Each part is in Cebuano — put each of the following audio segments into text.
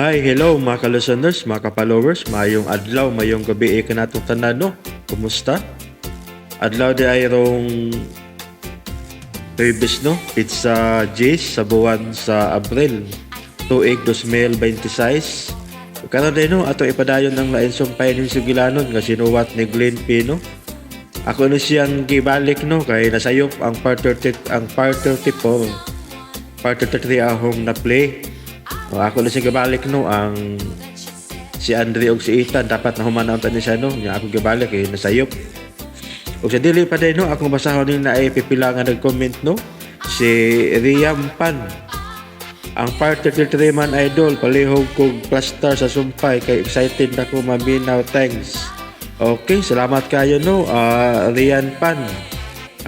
Hi, hello mga ka-listeners, mga ka-followers, mayong adlaw, mayong gabi eh, kanatong tanan no. Kumusta? Adlaw di ay rong Huwebes no, pizza Jace sa buwan sa Abril, tuig 2026. Karon din no, ato ipadayon ang lain sumpay ning sugilanon nga sinuwat ni Glenn Pino. Ako na siyang gibalik no kay nasayop ang part 30, ang part 34. Part 33 ahong na play. O, ako na siya gibalik no ang si Andre og si Ethan dapat na humanaon ta ni siya no nya ako gibalik eh nasayop. Og sa dili pa din no akong basahon ning naay pipila nga nag-comment no si Riam Pan. Ang part 33 man idol palihog kog plaster sa sumpay kay excited na ko maminaw, thanks. Okay, salamat kayo no, Rian Pan.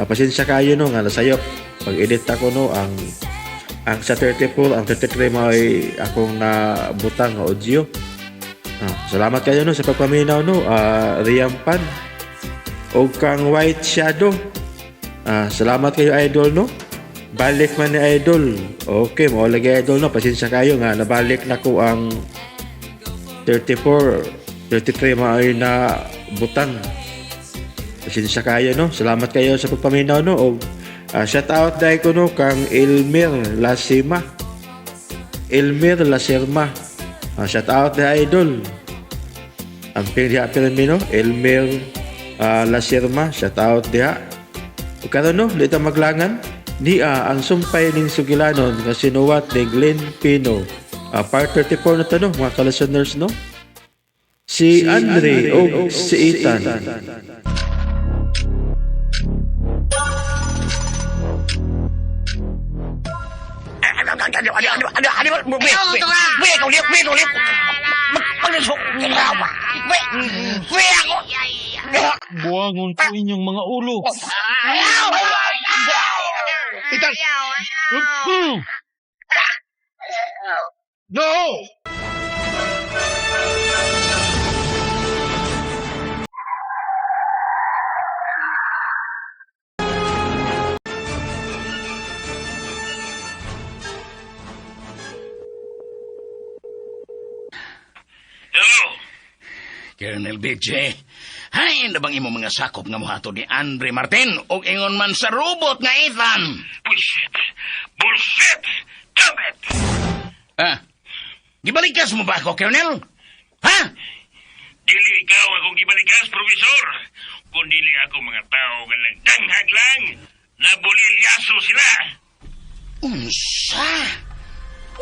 Pasensya kayo no nga nasayop. Pag-edit ako no ang sa 34, ang 33 mo ay akong nabutang nga audio. Salamat kayo no sa pagpaminaw no, Rian Pan. Og kang White Shadow. Salamat kayo idol no. Balik man ni idol. Okay, mo lagi idol no. Pasensya kayo nga nabalik na ko ang 34, 33 mo ay na butang. Pasensya kayo no. Salamat kayo sa pagpaminaw no. Og shout out dahil ko no kang Elmer Lasima. Elmer Laserma. Shout out dahil idol. Ang diha pirmi no, Elmer Laserma, shout out diha. Ug karon no, dito maglangan niya ang sumpay ning sugilanon nga sinuwat ni Glenn Pino. Part 34 na to no, mga ka-listeners no. Si Andre og si Ethan. Buwangon ko inyong mga ulo. Ethan! No! Hello? Colonel BJ, hain na bang imong mga sakop nga muhatod ni Andre Martin o ingon man sa robot nga Ethan? Bullshit! Bullshit! Damn it! Ah, gibalikas mo ba ako, Colonel? Ha? Dili ikaw akong gibalikas, Profesor. Kung dili ako mga tao nga nagdanghag lang, nabulilyaso sila. Unsa?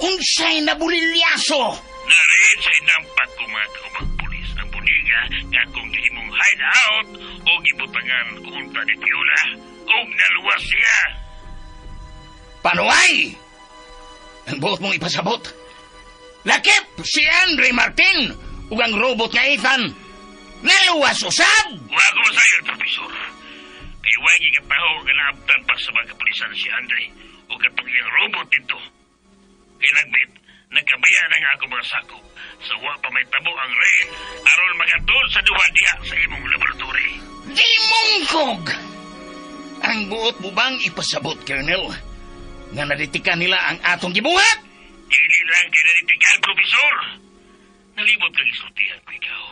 Unsay nabulilyaso? Narin sa inampak ko mga kaubang pulis ang buliga nga akong gihimong hideout o gibutangan unta ni Fiona og naluwas siya. Panuay! Ang buot mong ipasabot. Lakip si Andre Martin ug ang robot nga Ethan. Naluwas usab! Wa ko masayon, Profesor. Kay wa gikataho nga naabtan pa sa mga kapulisan si Andre o katong iyang robot dito. Kay nagbit, nagkabaya na nga ako mga sakop sa wa pa may tabo ang raid aron magatol sa duha diha sa imong laboratory. Di mungkog! Ang buot mo bang ipasabot, Colonel? Nga naditikan nila ang atong gibuhat? Dili lang kay naditikan, Profesor. Nalibot kang isultihan ko ikaw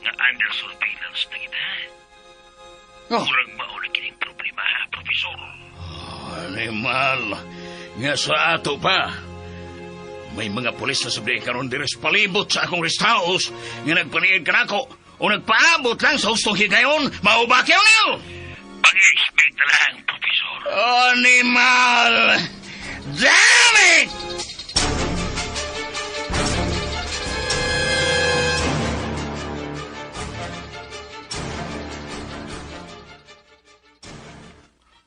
nga under surveillance na kita. Oh. Murag mao na kining problema, Profesor. Animal, nga sa ato pa. May mga pulis na sabdi karon diri sa palibot sa akong rest house nga nagpaniid kanako o nagpaabot lang sa hustong higayon, mao ba, Colonel? Pag-expect na lang, Profesor. Animal! Damn it!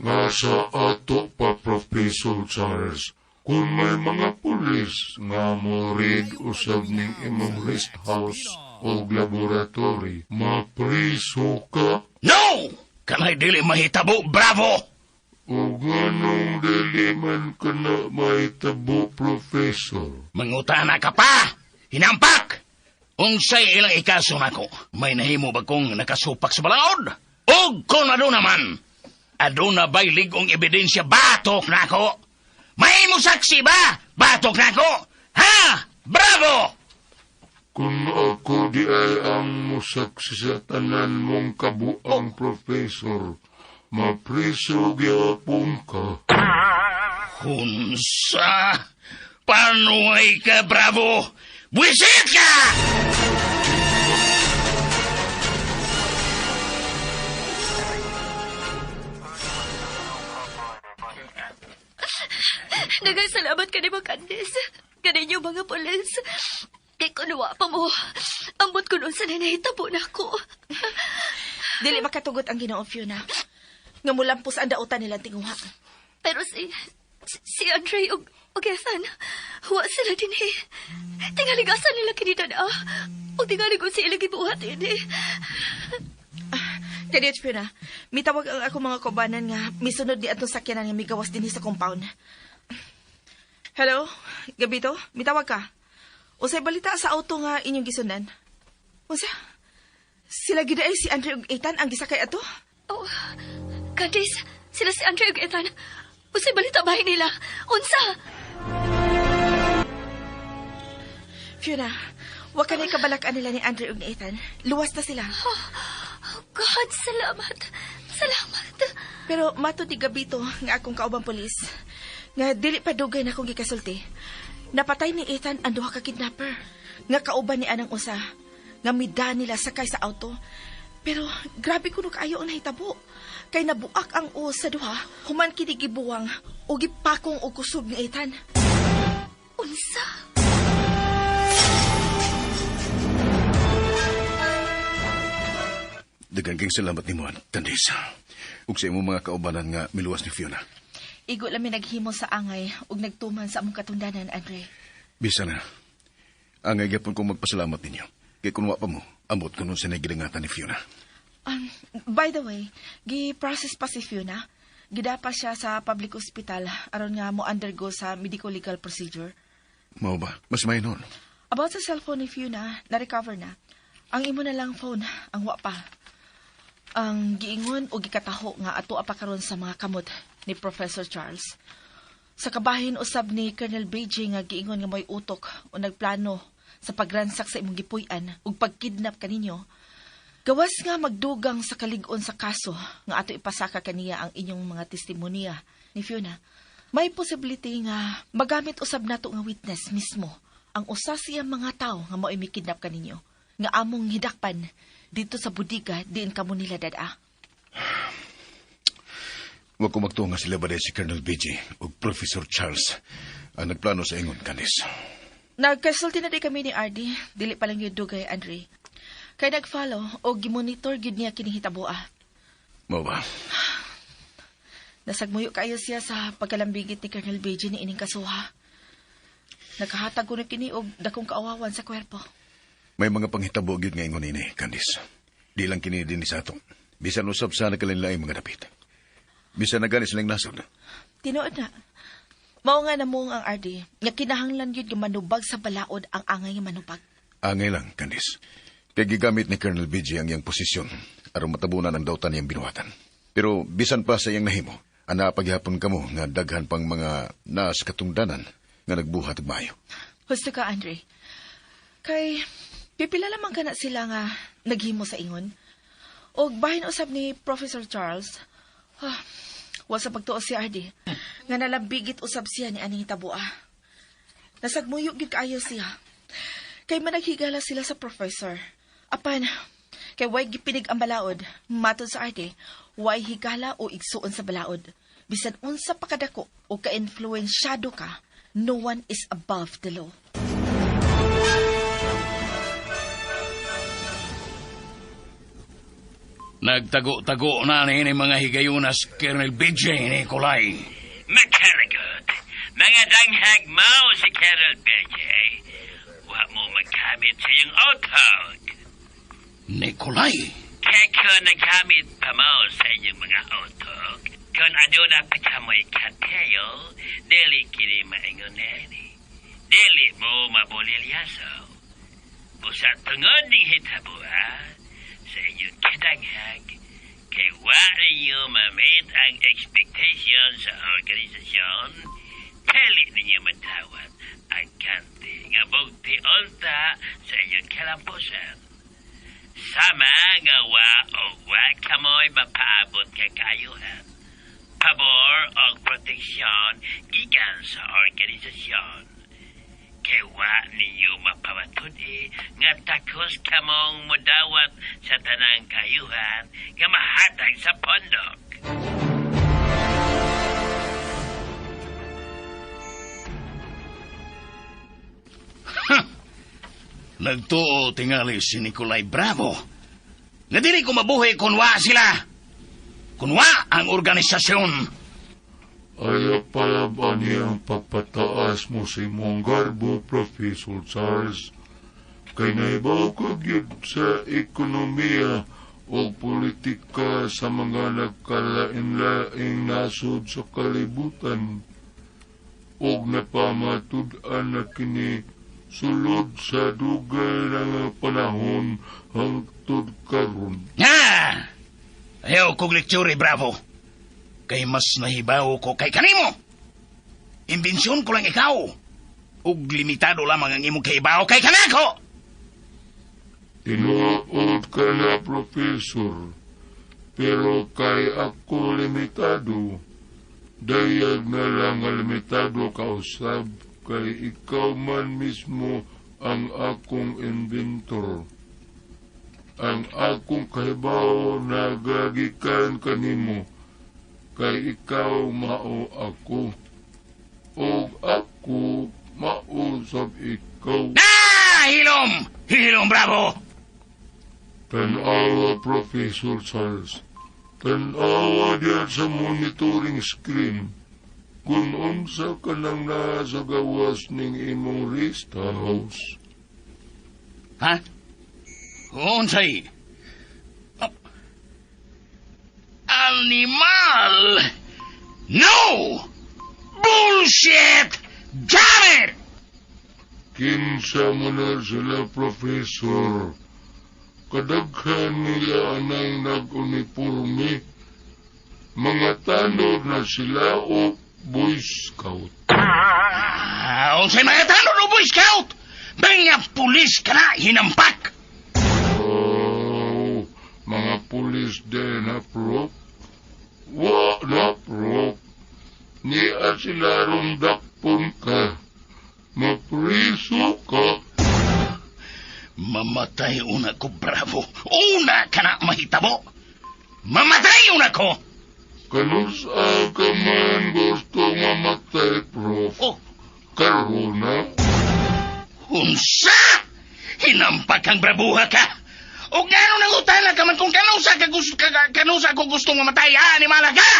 Nga sa ato pa, Professor Charles, kung may mga pulis nga mo raid usab ning imong rest house o laboratory, mapriso ka. No! Kanay dili mahitabo, bravo! O ganong dili man ka na mahitabo, Professor? Mangutana ka pa! Hinampak! Unsay ilang ikaso nako? May nahimo ba kong nakasupak sa balaod? Og kung aduna man, aduna ba'y ligong ebidensya batok nako? May mo saksi ba? Batok nako? Ha? Bravo! Kung ako di ay ang musaksi sa tanan mong kabuang, Professor, mapriso gyapon ka. Unsa? Panuay ka, Bravo! Buwisit ka! Daghang salamat kanimo, Candice. Kaninyo mga pulis. Kay kunwa pa mo. Ambot ko nun sa nanahitabo na ako. Dili makatugot ang Ginoo, Fiona. Nga mulampos ang dautan nilang tinguha. Pero si Andre ug Ethan, wa sila din eh. Tingali asa nila kini dad-a. Ug tingali kung sila gibuhat ini. Kadiyot, Fiona, mitawag ang ako mga kaubanan nga misunod ni atong sakyanan nga migawas dinhi sa compound. Hello, Gabito, mitawag ka. Unsay balita sa auto nga inyong gisundan? Unsa? Sila gid ay si Andre ug Ethan ang gisakay ato? Oh, Candice, sila si Andre ug Ethan. Unsay balita bahin nila? Unsa? Fiona, wa ka na kabalakan nila ni Andre ug ni Ethan. Luwas na sila. Oh, God, salamat. Salamat. Pero matod ni Gabito nga akong kaubang pulis, nga dili pa dugay na akong gikasulti. Napatay ni Ethan ang duha ka kidnapper. Nga kauban ni anang usa. Nga mida nila sakay sa auto. Pero grabe kuno kaayo ang nahitabo. Kay nabuak ang uos sa duha, human kini gibuwang o gipakong og kusog ni Ethan. Unsa? Daghang kayong salamat nimo, Candice. Ug sa imong mga kaubanan nga miluwas ni Fiona. Igo lang mi naghimo sa angay ug nagtuman sa among katundanan, Andre. Bisa na. Angay gyapon kong magpasalamat ninyo. Kay kung wa pa mo, ambot ko nun sa nagilingatan ni Fiona. By the way, gi-process pa si Fiona. Gidapa siya sa public hospital aron nga mo undergo sa medico-legal procedure. Mao ba? Mas may nun. About sa cellphone ni Fiona, na-recover na. Ang imo na lang phone, ang wa pa. Ang giingon o gikataho nga ato pa karon sa mga kamot ni Professor Charles. Sa kabahin usab ni Colonel BJ nga giingon nga mo'y utok o nagplano sa pagransak sa imong gipuy-an ug pagkidnap kaninyo. Gawas nga magdugang sa kalig-on sa kaso nga ato ipasaka kaniya ang inyong mga testimonya ni Fiona. May possibility nga magamit usab nato nga witness mismo ang usa siya mga tawo nga mo'y mikidnap kaninyo nga among hidakpan dito sa budiga diin kamo nila dad-a. Wa ko magtuo nga sila ba si Colonel BJ ug Professor Charles ang nagplano sa ingon, Candice. Nagkasulti na di kami ni RD, dili pa lang yun dugay, Andre. Kay nag-follow o gimonitor gyud niya kini hitaboa. Mao ba? Nasagmuyo kaayo siya sa pagkalambigit ni Colonel BJ ni ining kasuha. Nakahatag ko na kini og dakong kaawawan sa kwerpo. May mga panghitabo gyud nga ingon ini, Candice. Di lang kini dinhi sa ato. Bisan usab sa nagkalainlaing mga dapit. Bisan na gani silang nasod. Tinuod na. Mao nga namong ang RD, nga kinahanglan gyud nga manubag sa balaod ang angay nga manubag. Angay lang, Candice. Kay gigamit ni Colonel BJ ang iyang posisyon aron matabunan ang dautan niyang binuhatan. Pero bisan pa sa iyang nahimo, ana paghapon kamo nga daghan pang mga naas katungdanan nga nagbuhat og maayo. Husto ka, Andre. Kay pipila lamang kana sila nga naghimo sa ingon. Og bahin usab ni Professor Charles, wa sa pagtuo si RD, nga nalambigit usab siya ni aning tabua. Nasagmuyo gyud kaayo siya. Kay managhigala sila sa professor. Apan, kay way gipinig ang balaod, matod sa RD, way higala o igsuon sa balaod. Bisan unsa pa kadako o ka-influensyado ka, no one is above the law. Nagtago-tago na ni mga higayunas Colonel BJ ni Nicolay. Makaragot, mga danghag mo si Colonel BJ. Wa mo magkamit sa iyong utok. Nicolay? Kaya kung nagkamit pa mo sa inyong mga utok, kung aduna pa kamoy kateo, dili kini maingon nini. Dili mo mabulilyaso. Busa tungod ning hitabua, sa inyong kadanghag, kay wa ninyo ma-meet ang expectation sa organisasyon, dili ninyo matawat ang kanti nga bugti unta sa inyong kalampusan. Sama nga wa o wa kamoy mapaabot kay kaayuhan. Pabor og proteksyon gikan sa organisasyon. Kay wa ninyo mapamatud-i nga takos kamong mudawat sa tanang kayuhan nga mahatag sa pondok. Nagtuo tingali si Nicolay Bravo. Nga dili ko mabuhi kun wa sila. Kun wa ang organisasyon. Ayaw pala ba niyang pagpataas mo sa imong garbo, Professor Charles? Kay naibaw ka gyud sa ekonomiya o politika sa mga nagkalain-laing nasod sa kalibutan og napamatud-an na kini sulod sa dugay na nga panahon hangtod karon. Nga! Ayaw kog lecture, Bravo. Kay mas nahibaw ko kay kanimo. Imbensyon ko lang ikaw. Ug limitado lamang ang imong kahibaw kay kanako. Tinuod ka na, Professor. Pero kay ako limitado. Dayag na lang nga limitado kausab kay ikaw man mismo ang akong inventor. Ang akong kahibaw nagagikan kanimo kay ikaw mao ako. Og ako mao sab ikaw. Ah! Hilom! Hilom, Bravo! Tanawa, Professor Charles. Tanawa diyan sa monitoring screen. Kung unsa ka nang naa sa gawas ning imong rest house. Ha? Unsay? Oh. Animal! No! Bullshit! Damn it! Kinsa mo na sila, Professor. Kadaghan nila anang nag-uniforme. Mga tanod na sila o Boy Scout. Ah, unsay mga tanod o Boy Scout? Mga pulis ka na, hinampak! Oh, mga pulis din na, Prof. Wa na, Prof. Niya sila ron dakpon ka. Mapriso ka. Mamatay una ko, Bravo. Una ka na mahitabo. Mamatay una ko! Kanusa ka man gusto mamatay, Prof. Oh, Karuna? unsa! Hinampak kang brabuha ka! O gano'n ang utala ka man kung kanusa ka gusto, kanusa ko gustong mamatay, ha, animala ka!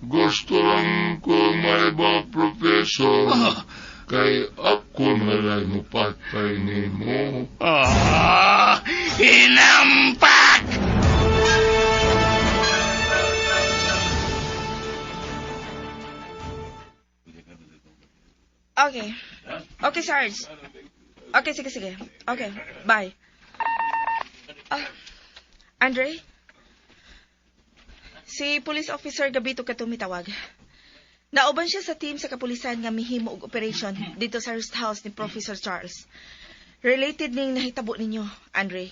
Gusto lang ko maiba, Professor. Oh. Kay ako na lang mupatay nimo. Oh, hinampak! Okay. Okay, Sarge. Okay, sige, sige. Okay, bye. Ah, Andre? Si Police Officer Gabito katumitawag. Nauban siya sa team sa kapulisan nga mihimo og operation dito sa rest house ni Professor Charles. Related ning nahitabo ninyo, Andre.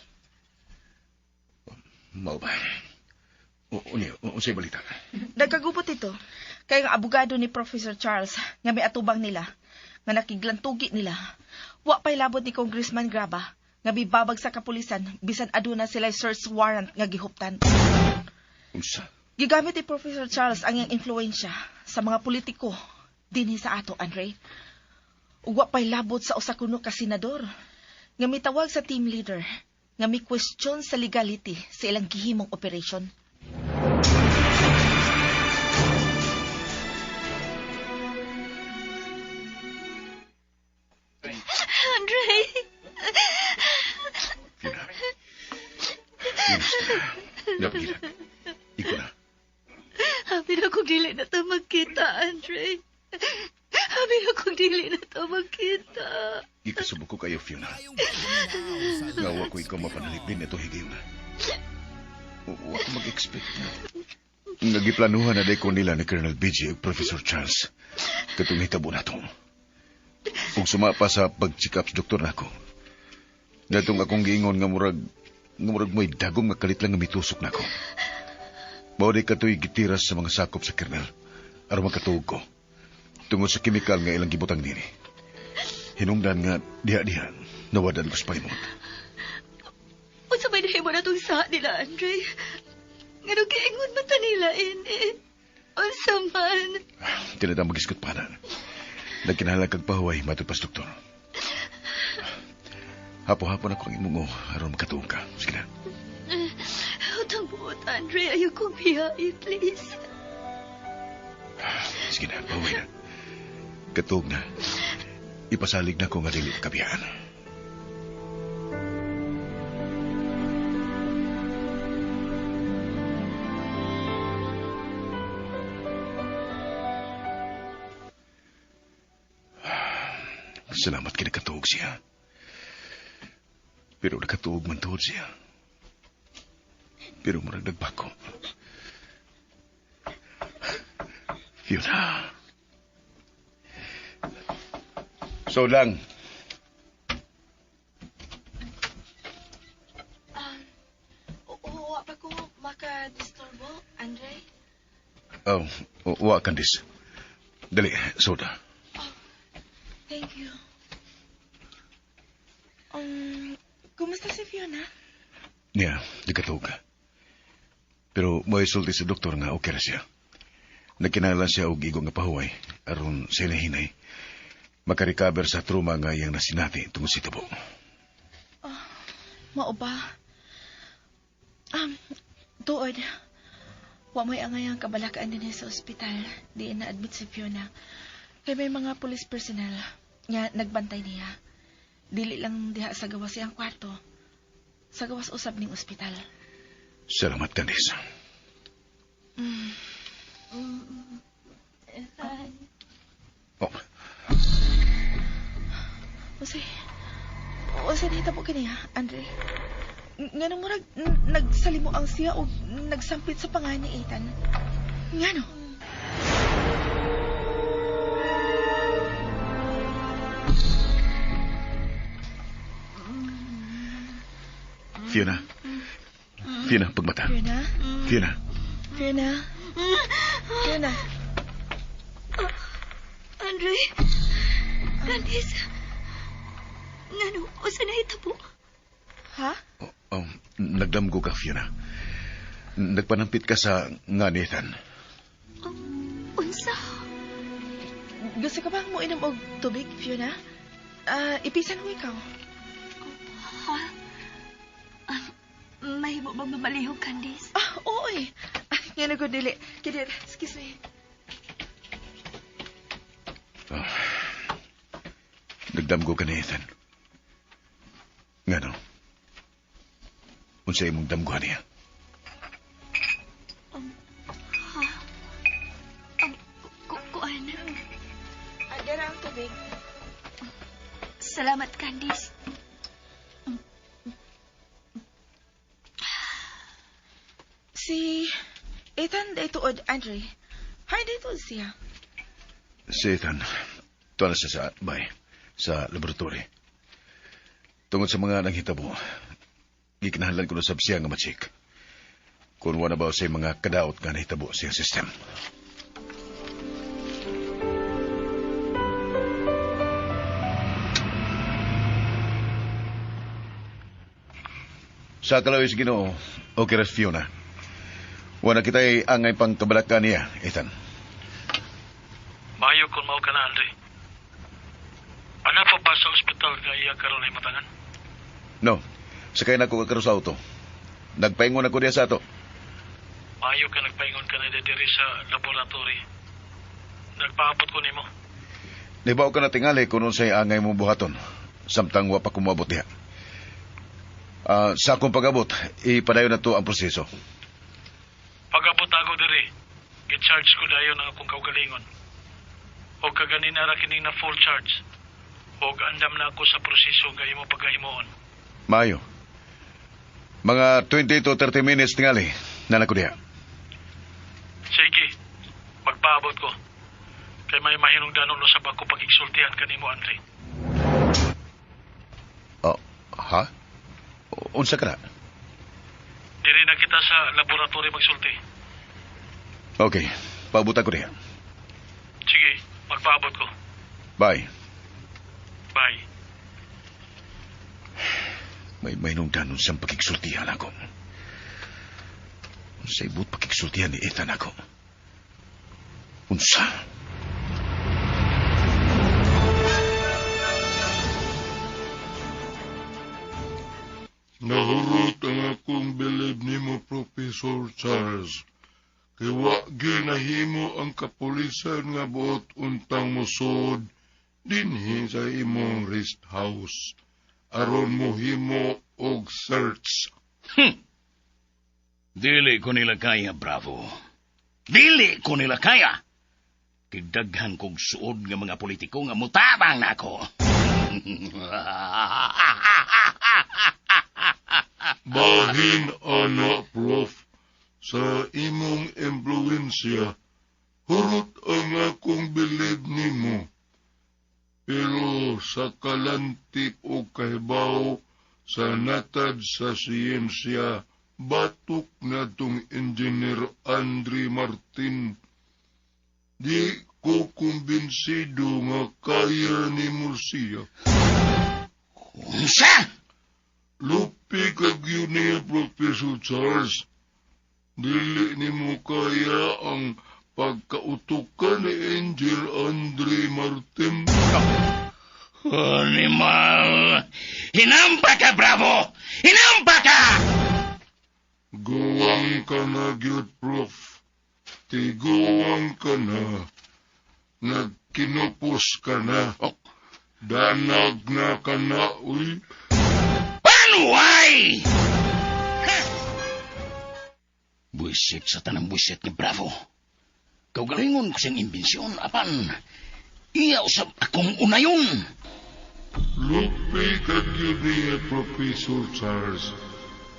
Mao ba? Unya, unsay balita? Nagkagubot ito kay ang abogado ni Professor Charles nga may atubang nila, nga nakiglantugi nila. Wa pa'y labot ni Congressman Graba nga mibabag sa kapulisan bisan aduna sila search warrant nga gihuptan. Unsa? Gigamit ni Professor Charles ang iyang influensya sa mga politiko dinhi sa ato, Andre. Ug wa pa'y labot sa usa kuno ka senador nga mitawag sa team leader nga mi question sa legality sa ilang gihimong operation. Andre! Fiona. Fiona, Stella. Napagilak. Ikaw na. Habi na kong dili na to magkita, Andre. Habi na kong dili na to magkita. Gikasubo ko kayo, Fiona. Nga wa ko ikaw mapanalip din ito higayon. Wa ko mag-expect na. Nagiplanuhan na ko nila ni Colonel BJ ug Professor Charles. Katong hitabo na to. Ug suma pa sa pag-check up sa doktor nako. Datong akong giingon nga murag mo'y dagom nga kalit lang nga mitusok nako. Mao di katoy gitiras sa mga sakop sa kernel aron makatuog ko. Tungod sa kemikal nga ilang gibutang nini. Hinungdan nga diha-diha nawadan ko sa palimot. Unsa may nahimo na tong sa nila, Andre? Ngano giingon man ta nila ini? Unsa man? Tinatang magisgot pa na. Nagkinahanglan kag pahuway matod pas doktor. Hapo-hapon ako ang imungo aron makatuog ka. Sige na. Utang buot, Andre. Ayaw kong biyai, please. Sige na, pahuway na. Katuog na. Ipasalig na ko nga dili kabiyaan. Salamat kay nakatuog siya. Pero nakatuog man tuod siya. Pero murag nagbako. Fiona. So lang. Oo, wa pa ko makadisturbo, Andre. Oh, wa Candice. Dali, soda. Thank you. Kumusta si Fiona? Niya, nagkatuog ka. Pero may sulti sa doktor nga okay ra siya. Nagkinahanglan siya og igo nga pahuway aron sa hinahinay makarecover sa trauma nga iyang nasinati tungod sa tabo. Mao ba? Tuod. Wa mo'y angay ang kabalakaan din sa ospital. Di na-admit si Fiona. Kay may mga police personnel nga nagbantay niya. Dili lang diha sa gawas siyang kwarto. Sa gawas usab ning ospital. Salamat, Candice. Ethan. Oh, Unsay, unsay nahitabo kaniya, Andre? Ngano murag nagsalimo ang siya o nagsampit sa pangan ni Ethan? Ngano? Fiona. Fiona, pagmata. Fiona? Fiona. Fiona? Fiona? Andre? Candice? Ngano? Unsa nahitabo? Ha? Oh, oh, nagdamgo ka, Fiona. Nagpanampit ka sa nga ni Ethan. Unsa? Gusto ka bang moinom og tubig, Fiona? Ipisan ko ikaw. Ha? Mahimo bang mamalihog, Candice? Ah, oo eh. Ah, nga na dili. Kidir, excuse me. Oh. Nagdamgo ka ni Ethan. Ngano? Unsa imong damguhan niya? Ha? Kuan. Dara ang tubig. Salamat, Candice. Si Ethan day tuod, Andre. Hi, day tuod siya. Si Ethan, tuwa na siya sa bay, sa laboratory. Tungod sa mga nanghitabo, gikinahanglan ko na sab siya nga ma-check. Kung wala ba sa mga kadaot nga nahitabo sa iyang system. Sa kalawis Ginoo, okay ras Fiona. Wala kita'y angay pang kabalakan niya, Ethan. Maayo kung mao ka na, Andre. Ana pa ba sa ospital nga iya karon ay matangan? No, sakay na ko karon sa auto. Nagpaingon ako diya sa ato. Maayo ka nagpaingon ka na diri sa laboratory. Nagpaabot ko nimo. Nibaw ka na tingali kung unsay angay mo buhaton. Samtang wa pa ko moabot diha. Sa akong pag-abot, ipadayon na to ang proseso. Pag-abot ako diri, gi-charge ko dayon ang akong kaugalingon. O kaganina ra kining na full charge. Og andam na ako sa proseso nga imo pagahimuon. Maayo. Mga 20 to 30 minutes tingali, nana ko diha. Sige, magpaabot ko. Kay may mahinungdanon usab ako pag-igsultihan kanimo, Andre. Ha? Unsa ka na? Diri na kita sa laboratory magsulti. Okay, paabutan ko diha. Sige, magpaabot ko. Bye. Bye. May mainungdanon siyang pakigsultihan ako. Unsa ibot pakigsultihan ni Ethan ako? Unsa? Nahurot ang akong bilib nimo, Professor Charles. Kay wa ginahimo ang kapulisan nga buot untang mosod dinhi sa imong rest house aron mohimo og search. Dili ko nila kaya, Bravo. Dili ko nila kaya. Kay daghan kog suod nga mga politiko nga mutabang nako. Bahin ana, Prof, sa imong impluensya, hurot ang akong bilib nimo. Pero sa kalantik o kahibaw sa natad sa siyensya, batok na tong Engineer Andre Martin. Di ko kumbinsido nga kaya nimo siya. Unsa? Lupi kag yun niya, Professor Charles. Dili nimo kaya ang pagkautukan ni Angel Andre Martin. Animal! Hinampa ka, Bravo! Hinampa ka! Guwang ka na, gyud, Prof. Tiguwang ka na. Nagkinupos ka na. Oh. Danag na ka na, uy. Panuay! Ha! Buisit sa tanang buisit ni Bravo. Kaugalingon ko siyang imbensyon, apan iya usab akong unayon. Lupi ka gyud niya, Professor Charles.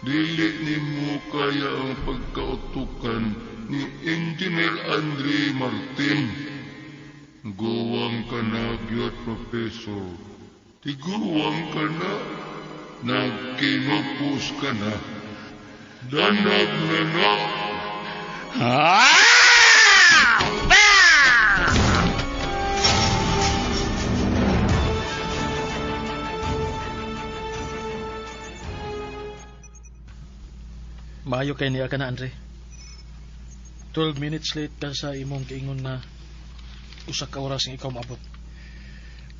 Dili nimo kaya ang pagkautukan ni Engineer Andre Martin. Guwang ka na, gyud, Professor. Tiguwang ka na. Nagkinupos ka na. Danag na na. Ah! Ah! Maayo kay niya ka na, Andre. 12 minutes late ka sa imong kiingon na usa ka oras nga ikaw maabot.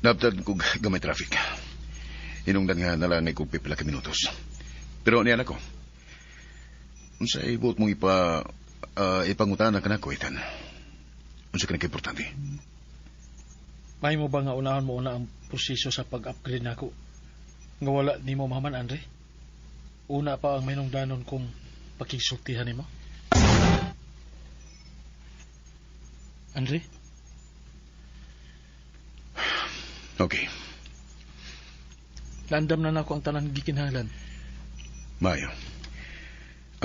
Nabtad kog gamay traffic. Hinungdan nga nalangay kog pipila ka minutos. Pero niyan ako. Unsa ibot mong ipangutana ka nako, Ethan? Unsa ka importante? May mo ba nga unahon mo una ang proseso sa pag-upgrade nako? Nga wala nimo mahaman, Andre? Una pa ang mahinungdanon kong pakigsultihan nimo? Andre? Okay. Naandam na nako ang tanan gikinahanglan. Mayo.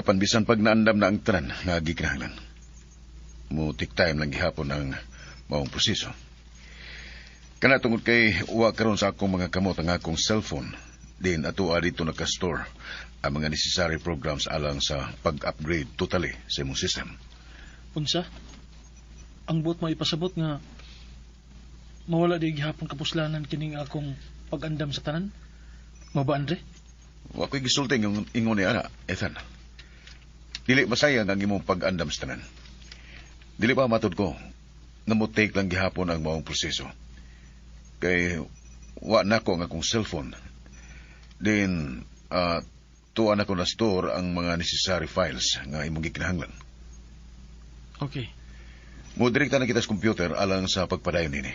Apan bisan pag naandam na ang tanan nga gikinahanglan. Mo take time lang gihapon ang maong proseso. Kana tungod kay wa karon sa akong mga kamot ang akong cellphone. Din ato dito naka-store ang mga necessary programs alang sa pag-upgrade totally sa imong system. Unsa? Ang buot mo ipasabot nga mawala di gihapon kapuslanan kining akong pag-andam sa tanan? Mo ba, Andre? Wa ko'y gisulti ng ingon ni ana, Ethan. Dili masayang ang imong pag-andam sa tanan. Dili pa matod ko nga mo take lang gihapon ang maong proseso. Kay wa nako ang akong cellphone. Then, tuwa nako na store ang mga necessary files nga imong gikinahanglan. Okay. Mo direkta na kita sa computer alang sa pagpadayon nini.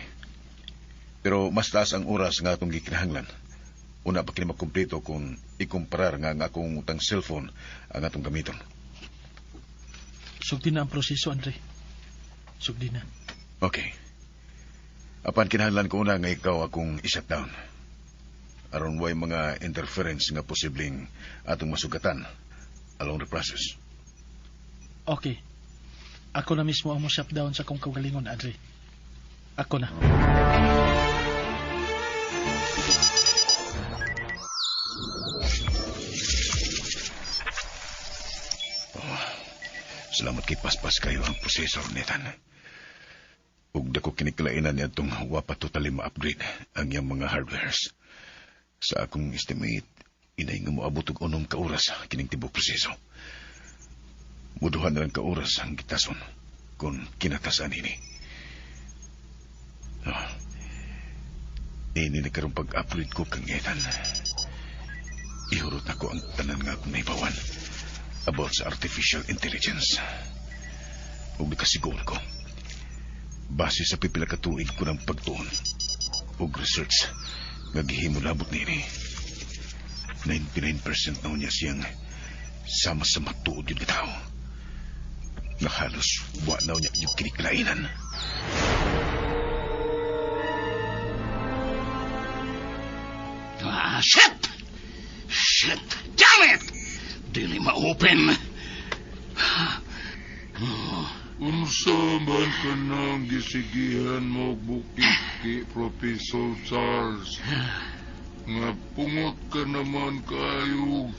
Pero mas taas ang oras nga atong gikinahanglan. Una pa kini makumpleto kung ikumparar nga ang akong utang cellphone ang atong gamiton. Sugdi na ang proseso, Andre. Sugdi na. Okay. Apan kinahanglan ko una nga ikaw akong i-shutdown. Aron way mga interference nga posibleng atong masugatan along the process. Okay. Ako na mismo ang mo shutdown sa akong kaugalingon, Andre. Ako na. Salamat kay paspas kayo ang processor, Nathan. Ug dako kiniklainan niya itong wa pa totally ma-upgrade ang iyang mga hardwares. Sa akong estimate, inay nga moabot og 6 ka oras kining tibok proseso. Muduha na lang ka oras ang gitason kung kinatasan ini. Oh. Ini na karong pag-upgrade ko kang Ethan. Ihurot na ko ang tanan nga akong naibawan about sa artificial intelligence. Ug nakasiguro ko, base sa pipila ka tuig ko ng pagtuon ug research nga gihimo labot niini, 99% na niya siyang sama sa matuod yun ka tao. Nga halos wa na niya yung kiniklainan. Ah, shit! Shit! Damn it! Dili ma-open. Unsa man ka nang gisigihan mo bukiki, Professor Charles? Nga pungot ka naman kayo.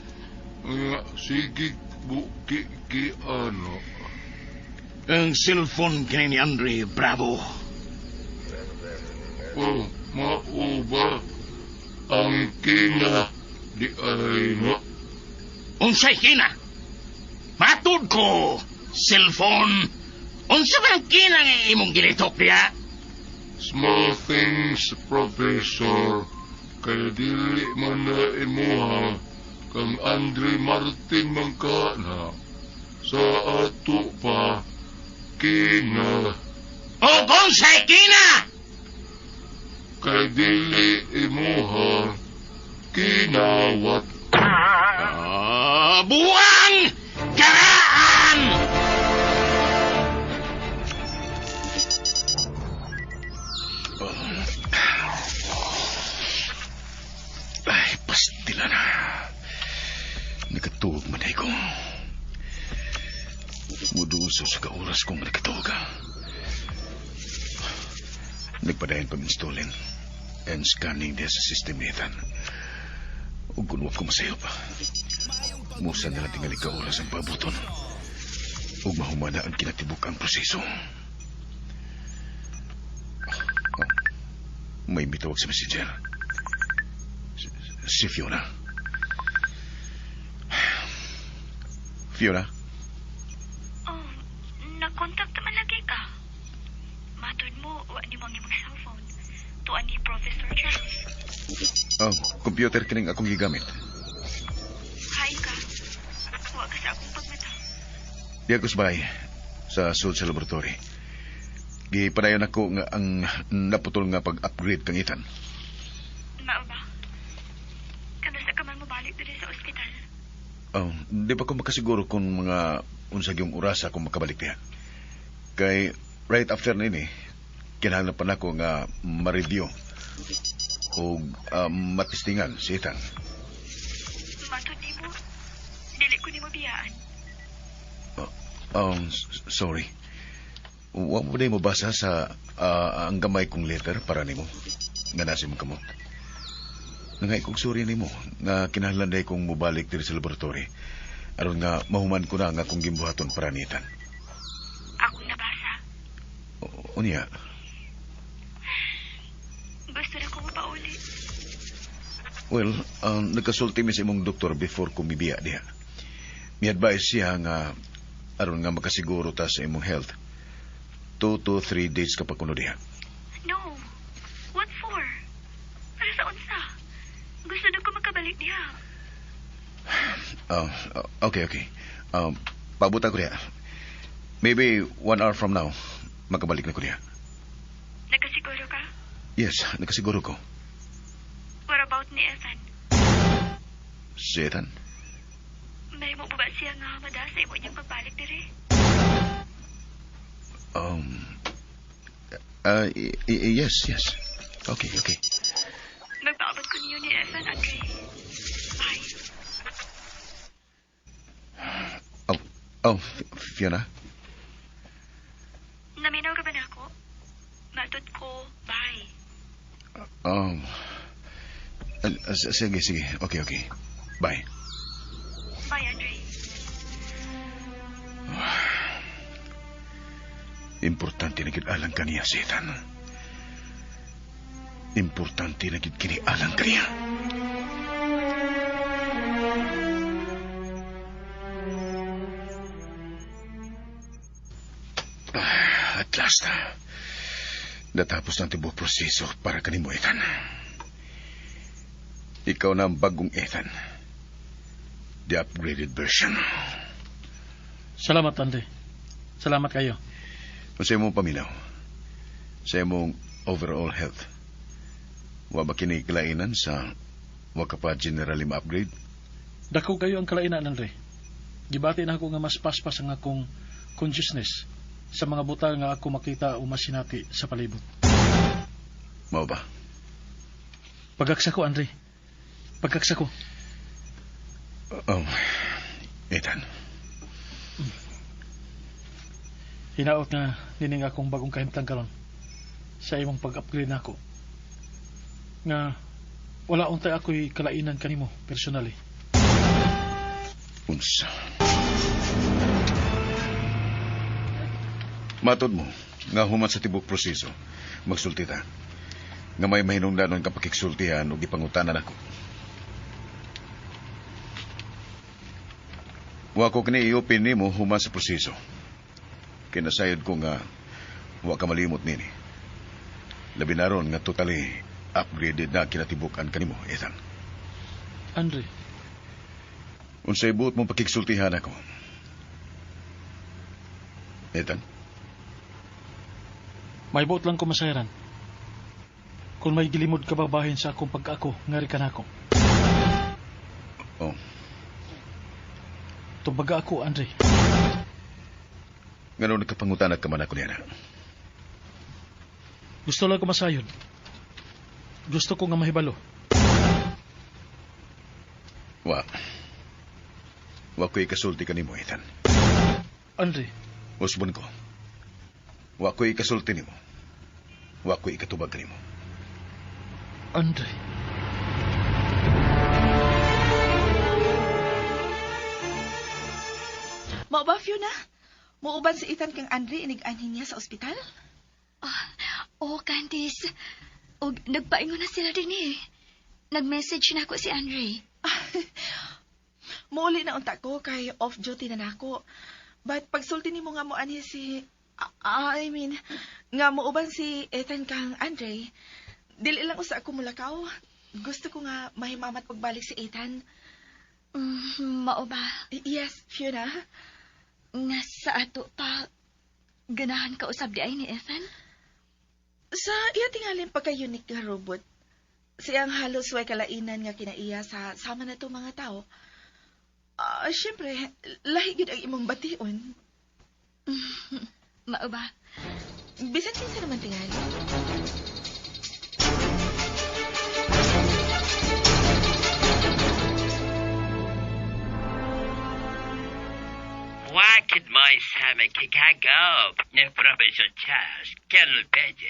Nga sige bukiki ano. Ang cellphone kini ni Andre Bravo. Oh, mao ba ang kina di ay no? Unsay kina? Matud ko, cellphone. Unsa ba ang kina nga imong gilitok diya? Small things, Professor. Kaya dili man na imuha kang Andre Martin man ka na. Sa ato pa, kina. O unsay kina? Kay dili imuha, kinawat. Ah, buwang! Karaan! Ay, pastila na. Nakatuog man ay ko. Muduso sa kaoras kong nakatuog. Nagpadayon pag installing and scanning diya sa system ni Ethan. Ug kun wa ko masayop. Musa na lang tingali ka oras ang pabuton. Ug mahumana ang kinatibuk ang proseso. Oh, may mitawag sa messenger. Si Fiona. Fiona? Oh, nakontak naman lagi ka. Matod mo, wa ni mo ang imong cellphone. Tuan ni Professor Charles. Oh, computer kining akong gigamit. Hain ka. Wa ka sa akong pagmata. Di ako sa balay, sa sud sa laboratory. Gipadayon ako nga ang naputol nga pag-upgrade kang Ethan. Mao ba? Kanus-a ka man mobalik diri sa ospital? Oh, di pa ko makasiguro kung mga unsa gyung oras ako makabalik diha. Kay right after nini, kinahanglan pa nako nga ma-review o matistingan si Ethan. Matod nimo, dili ko nimo biyaan. Oh, sorry. Wa mo ba mobasa sa ang gamay kong letter para nimo nga nasa imong kamot? Nangay kong sorry nimo nga kinahanglan day kong mobalik diri sa laboratory aron nga mahuman ko na nga akong gimbuhaton para ni Ethan. Akong nabasa. Unya, Gusto na ko mapauli. Well, nagkasulti mi sa imong doktor before ko mibiya diha. Mi-advise siya nga aron nga makasiguro ta sa imong health. 2 to 3 days ka pa kuno diha. No. What for? Para sa unsa? Gusto na ko makabalik diha. Oh, okay. Pabuta ko diha. Maybe 1 hour from now, makabalik na ko diha. Nakasiguro ka? Yes, nakasiguro ko. What about ni Ethan? Si Ethan? Mahimo ba siya nga mada sa imo niyang pagbalik diri? Yes. Okay. Magpaabot ko niyo ni Ethan, Andre. Bye. Oh, Fiona? Naminaw ka ba nako? Matod ko, bye. Sige. Okay. Bye. Bye, Andre. Importante na gid alang kaniya si Ethan. Importante na gid kini alang kaniya. At last, natapos na ang tibuok proseso para kanimo, Ethan. Ikaw na ang bagong Ethan. The upgraded version. Salamat, Andre. Salamat kayo. Sa imong paminaw, sa imong overall health, wa ba kini kalainan sa wa ka pa generally ma-upgrade? Dako kayo ang kalainan, Andre. Gibati na ako nga mas paspas ang akong consciousness sa mga butang nga ako makita o masinati sa palibot. Mao ba? Pagaksa ko, Andre. Pagaksa ko. Oh, Ethan. Hinaot nga nining akong bagong kahimtang karon sa imong pag-upgrade nako. Nga wala untay ako'y kalainan kanimo personally. Unsa? Matod mo, nga human sa tibok proseso, magsulti ta. Nga may mahinungdanon ka pakiksultihan o gipangutanan ako. Wa ko kini i-open nimo human sa proseso. Kinasayod ko nga wa ka malimot nini. Labi na ron nga totally upgraded na kinatibukan kanimo, Ethan. Andre. Unsay buot mong pakiksultihan ako? Ethan? May buot lang ko masayran. Kung may gilimod ka ba bahin sa akong pag-ako, ngari ka nako. Oh. Tubaga ako, Andre. Ngano nagkapangutanag ka man ako niya na? Gusto lang ko masayod. Gusto ko nga mahibalo. Wa. Wa ko'y kasulti kanimo, Ethan. Andre. Usbon ko. Wa ko'y kasulti nimo. Wa ko'y ikatubag kanimo. Andre. Mao ba, Fiona? Muuban si Ethan kang Andre inig-anhin niya sa ospital? Oh, Candice. Og nagpaingon na sila din eh. Nag-message na ako si Andre. Muuli na unta ko kay off duty na nako. But pagsulti nimo nga mo anhi si I mean, nga muuban si Ethan kang Andre, dili lang usa ako mulakaw. Gusto ko nga mahimamat pagbalik si Ethan. Mao ba? Yes, Fiona. Nga sa ato pa, ganahan ka usab di ay ni Ethan? Sa iya tingalin pagka-unique nga robot, siyang halos way kalainan nga kinaiya sa sama na to mga tao. Siyempre, lahi gyud ang imong bation. Mao ba? Bisan kinsa naman tingali. Wakit mo sa makikagop ni Professor Charles Colonel PJ.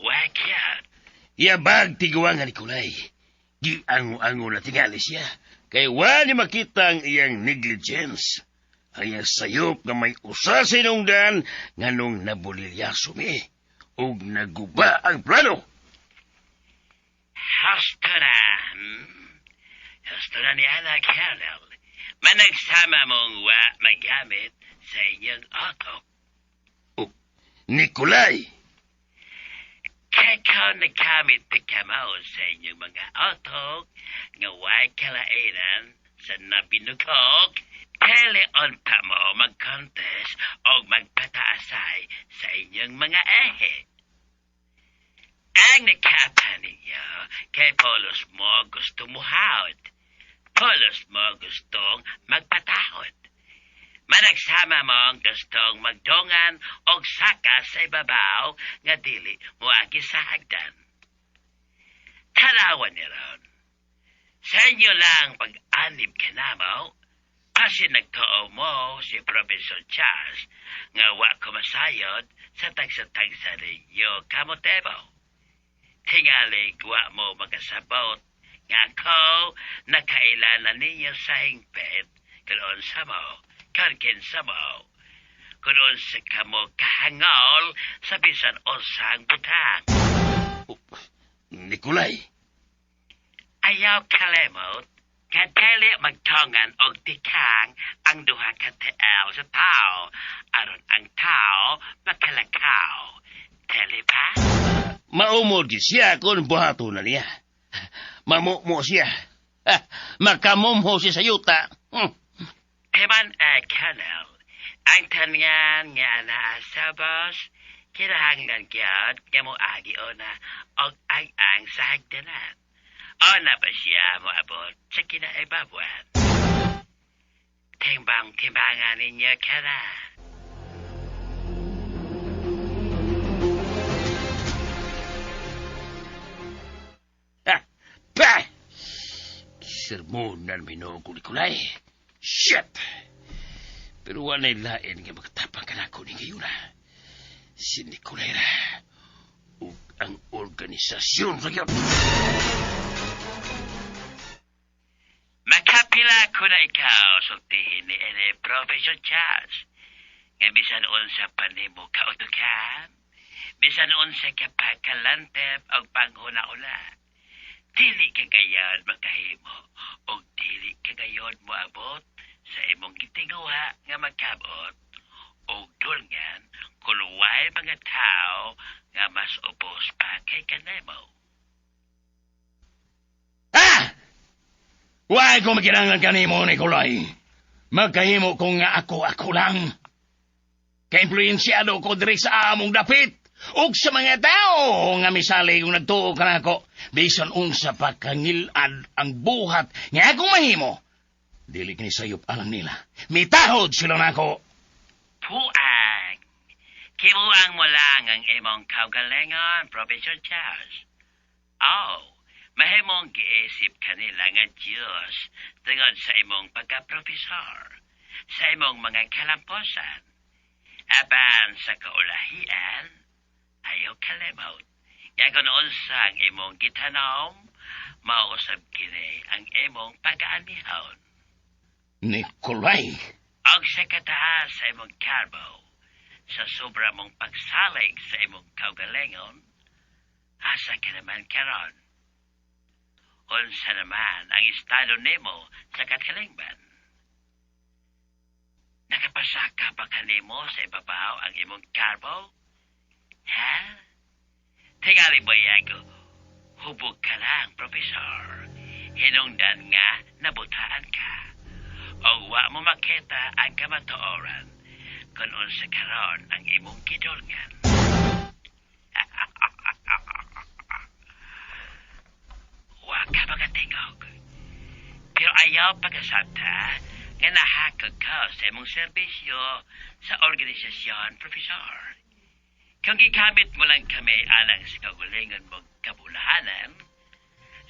Wakit. Yabag tiguan nga Nikolay. Giango-ango na tingali siya. Kay wa ni makita ang iyang negligence. Ang iyang sayop nga may usa sa inungdan nga nung nabulilyaso mi. Ug naguba ang plano. Husto na. Husto na ni Ana, Colonel. Managsama mong wa magamit sa inyong auto. Oh, Nikolay! Kaya nagamit pa kamo sa inyong mga auto nga way kalainan sa nabinukok, teleonta mo mag-contest o magpataasay sa inyong mga ehe. Ang nakapa ninyo kay polos mo gusto muhawd. Polos mo gustong magpatahod. Managsama mong gustong magdongan og saka sa ibabaw nga dili moagi sa hagdan. Tanawan ni ron. Sa inyo lang pag-anib kanamo, kasi nagtoo mo si Professor Charles nga wa ko masayod sa tagsa-tagsa ninyo kamotebo. Tingali wa mo makasabot nga ako nakailanan ninyo sa hingpit karon sa mo, karkin sa mo. Kung unsa ka mo kahangol sa bisan unsang butang. Nikolay, Ayaw kalimot, kadali magtongan og tikang ang duha ka tiil sa tao, aron ang tao makalakaw. Dili ba? Maumod gyud siya kung buhato na niya. Mamumo siya. Ha, makamumho siya sa yuta. Timan Colonel, ang tanan nga naa sa boss, kinahanglan gyud nga moagi una og ang-ang sa hagdanan. Una pa siya moabot sa kinaibabuan. Timbang-timbangan ninyo ka na. Ha, pa! Sermonan minuo ko Nikolay. Shit! Pero wala'y lain nga magtapang kanako ni ngayon. Si Nikolay ra. Ug ang organisasyon ra gyud. Makapila ko na ikaw sultihin ni ini Professor Charles. Nga bisan unsa pa nimo kautukan, bisan unsa ka pa kalantep og panghuna-una, dili ka gayon makahimo og dili ka gayon moabot sa imong gitinguha nga magkabot og dulngan kung way mga tao nga mas ubos pa kay kanemo. Ha! Why ko makinanglan kanimo, Nikolay? Magkahimo ko nga ako-ako lang. Ka-influensyado ko diri sa among dapit. Ug sa mga tao nga misalig kung nagtuo ka nako, bisan unsa pa kangilad ang buhat nga akong mahimo. Dili kini sayop alang nila. Mitahod sila nako. Puang! Kibuang mo lang ang imong kaugalingon, Professor Charles. Oh, mahimong giisip kanila nga Diyos tungod sa imong pagka-profesor, sa imong mga kalamposan. Apan sa kaulahian, ayaw kalimot. Nga kung unsa ang imong gitanom, mausab kini ang imong pag-aanihon. Nikolay! Og sa kataas sa imong karbo, sa sobra mong pagsalig sa imong kaugalingon, asa ka naman karon? Unsa naman ang estado nimo sa katilingban? Nakapasaka ba kanimo sa ibabaw ang imong karbo? Ha? Tingali bayag, hubog ka lang, Profesor. Hinungdan nga nabutaan ka. O wa mo makita ang kamatuoran kung unsa karon ang imong gidulngan. Wa ka makatingog. Pero ayaw pagkasabta nga nahakog ka sa imong serbisyo sa organisasyon, Profesor. Kung gigamit mo lang kami alang sa kagulingon mong kabulahanan,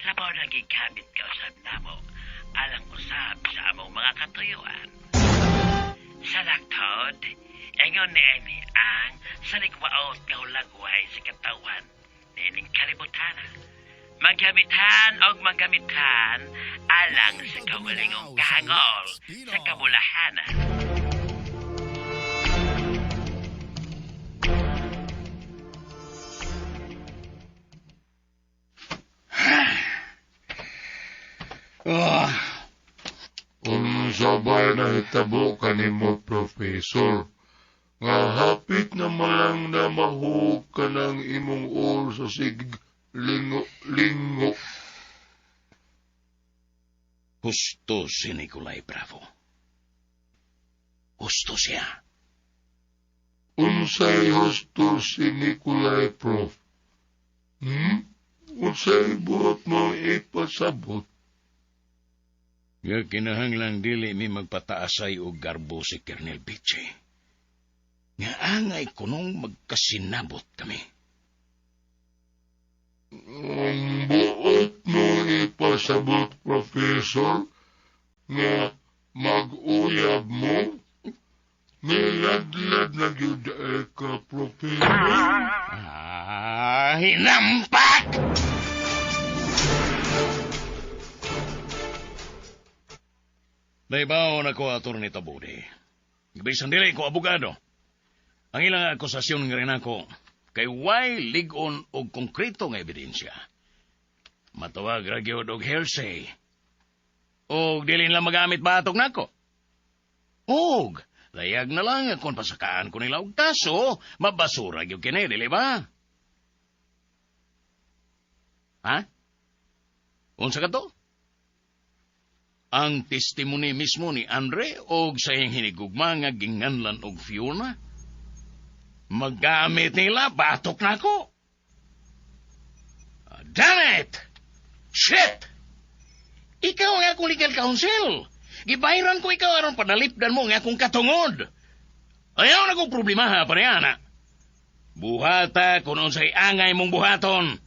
labaw na gigamit ka usab namo alang usab sa among mga katuyuan. Sa laktod, ingon ni Amy ang salikwaot nga hulagway sa katawan niining kalibutana. Magamitan og magamitan alang sa kaulingong kahangol sa kabulahanan. Oh, Unsa ba nahitabo kanimo, Professor? Nga hapit na malang na mahug ka ng imong ul sa sig lingo-lingo. Husto si Nikolay Bravo. Husto siya. Unsay husto si Nikolay, Prof? Unsay buot mong ipasabot? Nga kinahanglang dili mi magpataasay og garbo si Colonel Biche. Nga angay kunong magkasinabot kami. Ang buot mo ipasabot, Professor, nga mag-uyab mo? Niladlad na gyud ay ka, Professor. Ah, hinampak! Naibaw na ko, Atty. Tabudi. Bisan dili ko abogado. Ang ilang akusasyon nga rin ako, kay way ligon og konkreto nga ebidensya. Matawag ra gyud og hearsay. Og dili nila magamit batok nako. Og layag na lang kung pasakaan ko nila og kaso, mabasura gyud kini, dili ba? Ha? Unsa ka to? Ang testimony mismo ni Andre og sa iyang hinigugma nga ginganlan og Fiona? Magamit nila, batok nako. Damn it! Shit! Ikaw ang akong legal counsel. Gibayaran ko ikaw aron padalipdan mo ang akong katungod. Ayaw na kong problema ha, pareana. Buhata kung unsay angay mong buhaton.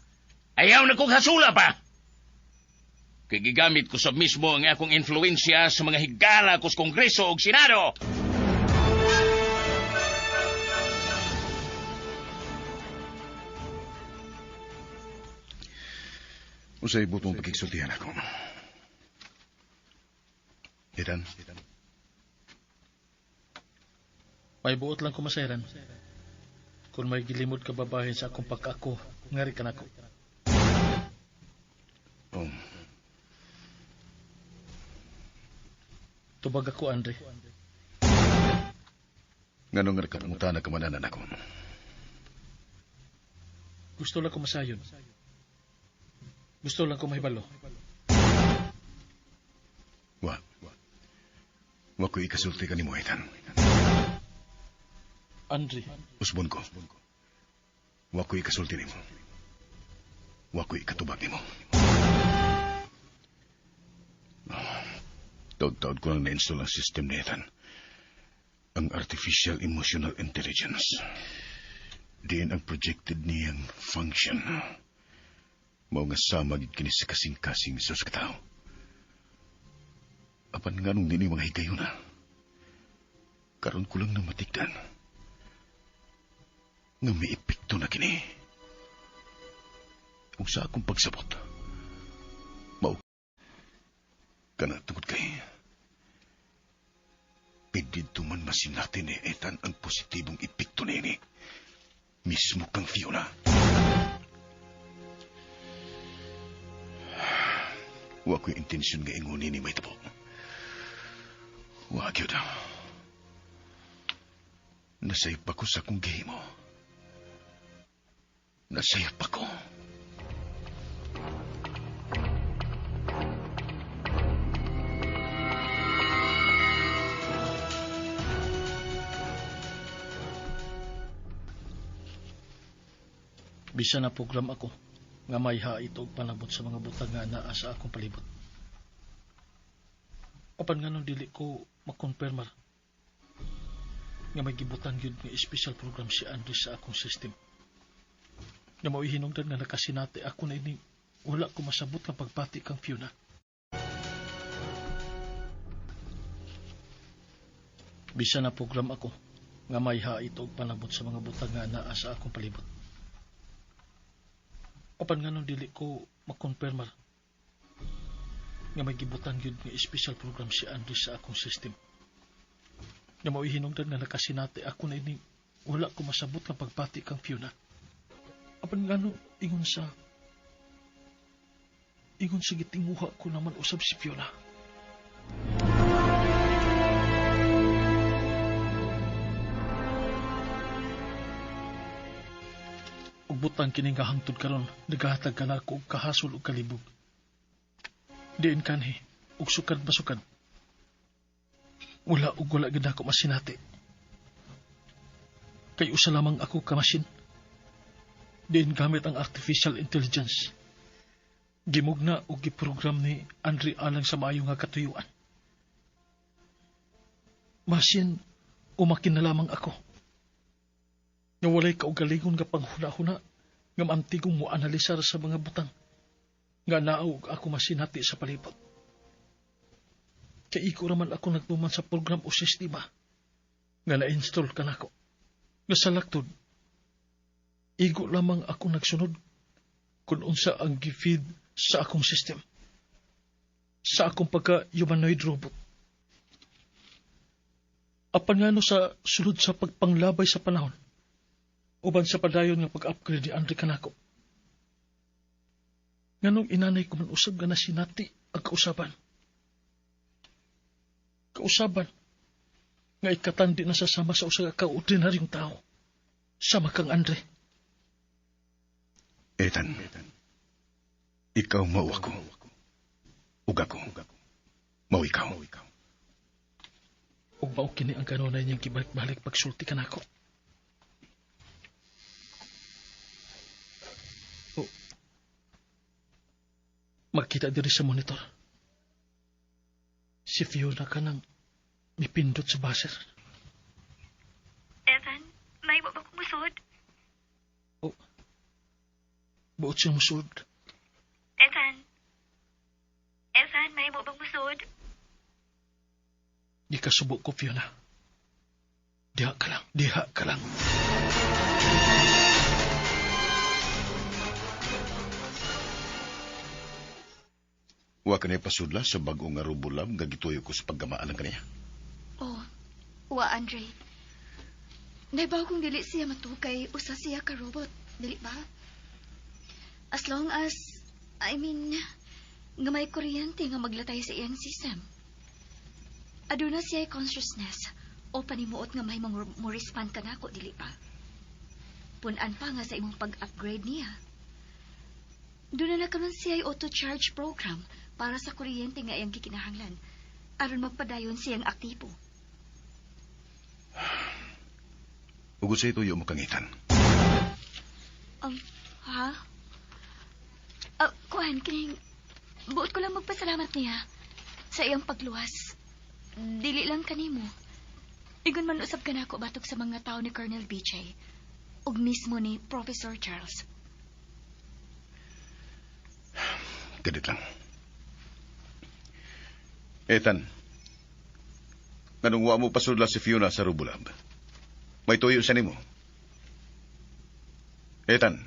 Ayaw na kong hasula pa. Kay gigamit ko sa mismo ang akong influensya sa mga higala ko sa Kongreso ug Senado. Unsay buot mong pagkigsultihan ako? Ethan? May buot lang ko masayran. Kung may gilimod ka babahin sa akong pagkaako, ngari ka nako. Oh. Tubag ako, Andre. Nganong nga nakapangutana ka mananan ako? Gusto lang ko masayon. Gusto lang ko mahibalo. Wa. Wa ko ikasulti ka ni mo, Ethan. Andre. Usbon ko. Wa ko ikasulti nimo. Wa ko ikatubag nimo. Taod-taod ko lang na-install ang system ni Ethan. Ang Artificial Emotional Intelligence. Diin ang projected niyang function. Mao nga sama gid kini sa kasing-kasing sa katao. Apan nganong nini mga higayuna. Karon ko lang na matigdan. Nga may epekto na kini. Ug sa akong pagsabot, mao kana tungod kay pwede man masinati ni Ethan ang positibong epekto niini. Mismo kang Fiona. Wa ko'y intensyon nga ingunin ni may tabo. Wa gyud. Nasayop ako sa akong gihimo. Nasayop ako. Bisan na program ako nga may hait og panabot sa mga butang nga naa sa akong palibot. Apan nganong dili ko makonfirmar nga may gibutan gyud nga special program si Andre sa akong system. Nga mao'y hinungdan nga nakasinati ako na ini wala ko masabot nga pagbati kang Fiona. Bisan na program ako nga may hait og panabot sa mga butang nga naa sa akong palibot. Apan nganong dili ko makonfirmar nga may gibutan gyud nga special program si Andre sa akong system. Nga mao'y hinungdan nga nakasinati ako na ini wala ko masabot nga pagbati kang Fiona. Apan ngano ingon sa gitinguha ko naman usab si Fiona. Butang kini nga hangtod karon nagahatag ka nako og kahasol og kalibog. Diin kanhi og sukad masukad. Wala og wala gid ako masinati. Kay usa lamang ako ka machine. Diin gamit ang artificial intelligence. Gimugna og giprogram ni Andre alang sa maayo nga katuyuan. Machine o makina lamang ako. Nga walay kaugalingon nga panghuna-huna nga maantigong mo analisar sa mga butang nga naog ako masinati sa palibot. Kay iko raman ako nagtuman sa program o sistema nga na-install ka nako. Nga sa laktod, igo lamang ako nagsunod kung unsa ang gi-feed sa akong system. Sa akong pagka-humanoid robot. Apan ngano sa sulod sa pagpanglabay sa panahon, uban sa padayon nga pag-upgrade ni Andre kanako. Nganong inanay ko man usab nga nasinati ang kausaban. Kausaban nga ikatandi na sasama sa usa ka ordinaryong tao. Sama kang Andre. Ethan, ikaw mao ako. Ug ako, mao ikaw. Ug mao kini ang kanunay niyang gibalik-balik pagsulti kanako. Oh. Magkita diri sa monitor. Si Fiona kanang mipindot sa buzzer. Ethan, may ba kong musod? Oh. Buot siyang musod. Ethan. Ethan, may mo bang musod? Gikasubo ko, Fiona. Diha ka lang, diha ka lang. Wa ka na pasudla sa bag-o nga rubulam nga gituyo ko sa paggamaan ng kaniya. Oh, wa Andre. Naibaw kong dili siya matukay, usa siya ka robot, dili ba? As long as, I mean, nga may kuryente nga maglatay sa iyang system. Aduna siya consciousness o panimuot nga may mo respond ka nako, dili ba? Punan pa nga sa imong pag-upgrade niya. Doon na karon siya auto-charge program para sa kuryente nga iyang gikinahanglan aron magpadayon siyang aktibo. Ug unsay tuyo mo kangitan? Ha? Kuan, kining buot ko lang magpasalamat niya sa iyang pagluwas. Dili lang kanimo. Ingon man usab kanako batok sa mga tao ni Colonel BJ ug mismo ni Professor Charles. Gadit lang. Ethan, nganong wa mo pasudla si Fiona sa Rubulab? May tuyo sa nimo. Ethan.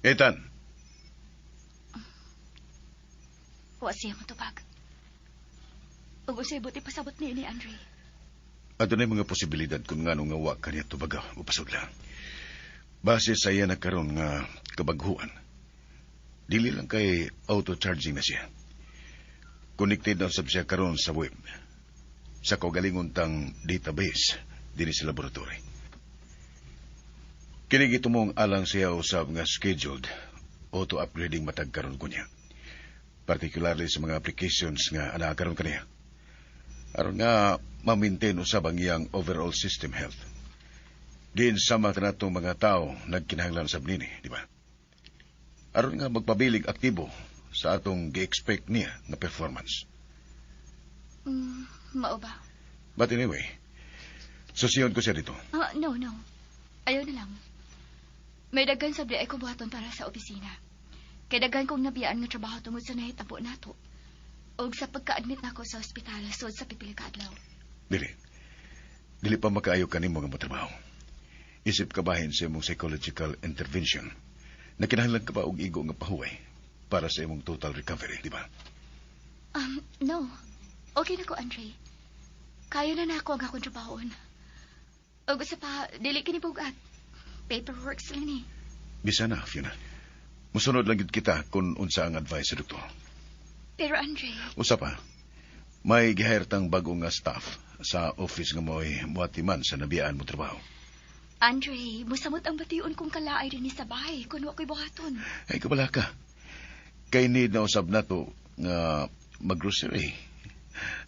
Ethan. Wa siya matubag. Ug unsay buti pasabot ni Andre? Adunay mga posibilidad kung ngano nga wa kaniya tubaga o pasudla. Base sa iya nagkaroon nga kabaghuan. Dili lang kay auto-charging na siya. Connected na usab siya karon sa web. Sa kaugalingon tang database dinhi sa laboratory. Kini gitumong alang siya usab nga scheduled auto-upgrading matag karon kunya. Particularly sa mga applications nga anaa karon kaniya. Aron nga ma-maintain usab ang iyang overall system health. Diin sama kanatong mga tao nagkinahanglan sab nini, di ba? Aron nga magpabilig aktibo sa atong gi-expect niya nga performance. Mao ba? But anyway, susiyon ko siya dito. No. Ayaw na lang. May daghan sabdi ay kubuhaton para sa opisina. Kay daghan kong nabiyaan nga trabaho tungod sa nahitabo nato. Og sa pagka-admit nako sa ospital, sud sa pipila ka adlaw. Dili. Dili pa makaayo kanimo nga motrabaho. Isip kabahin sa imong psychological intervention. Nakinahanglan ka ba og igo nga pahuway para sa imong total recovery, di ba? No. Okay na ko, Andre. Kaya na nako ang akong trabahoon. Og usa pa, dili kini bugat. Paperwork sila ni. Bisa na, Fiona. Musunod lang gid kita kung unsa ang advice sa doktor. Pero Andre... Usa pa, may gihire tang bago nga staff sa office nga mo'y muatiman sa nabiyaan mo trabaho. Andre, musamot ang bation kong kalaay din sa bahay kung wa ko'y buhaton. Ay, kabala ka. Kay need na usab na to nga mag-grocery.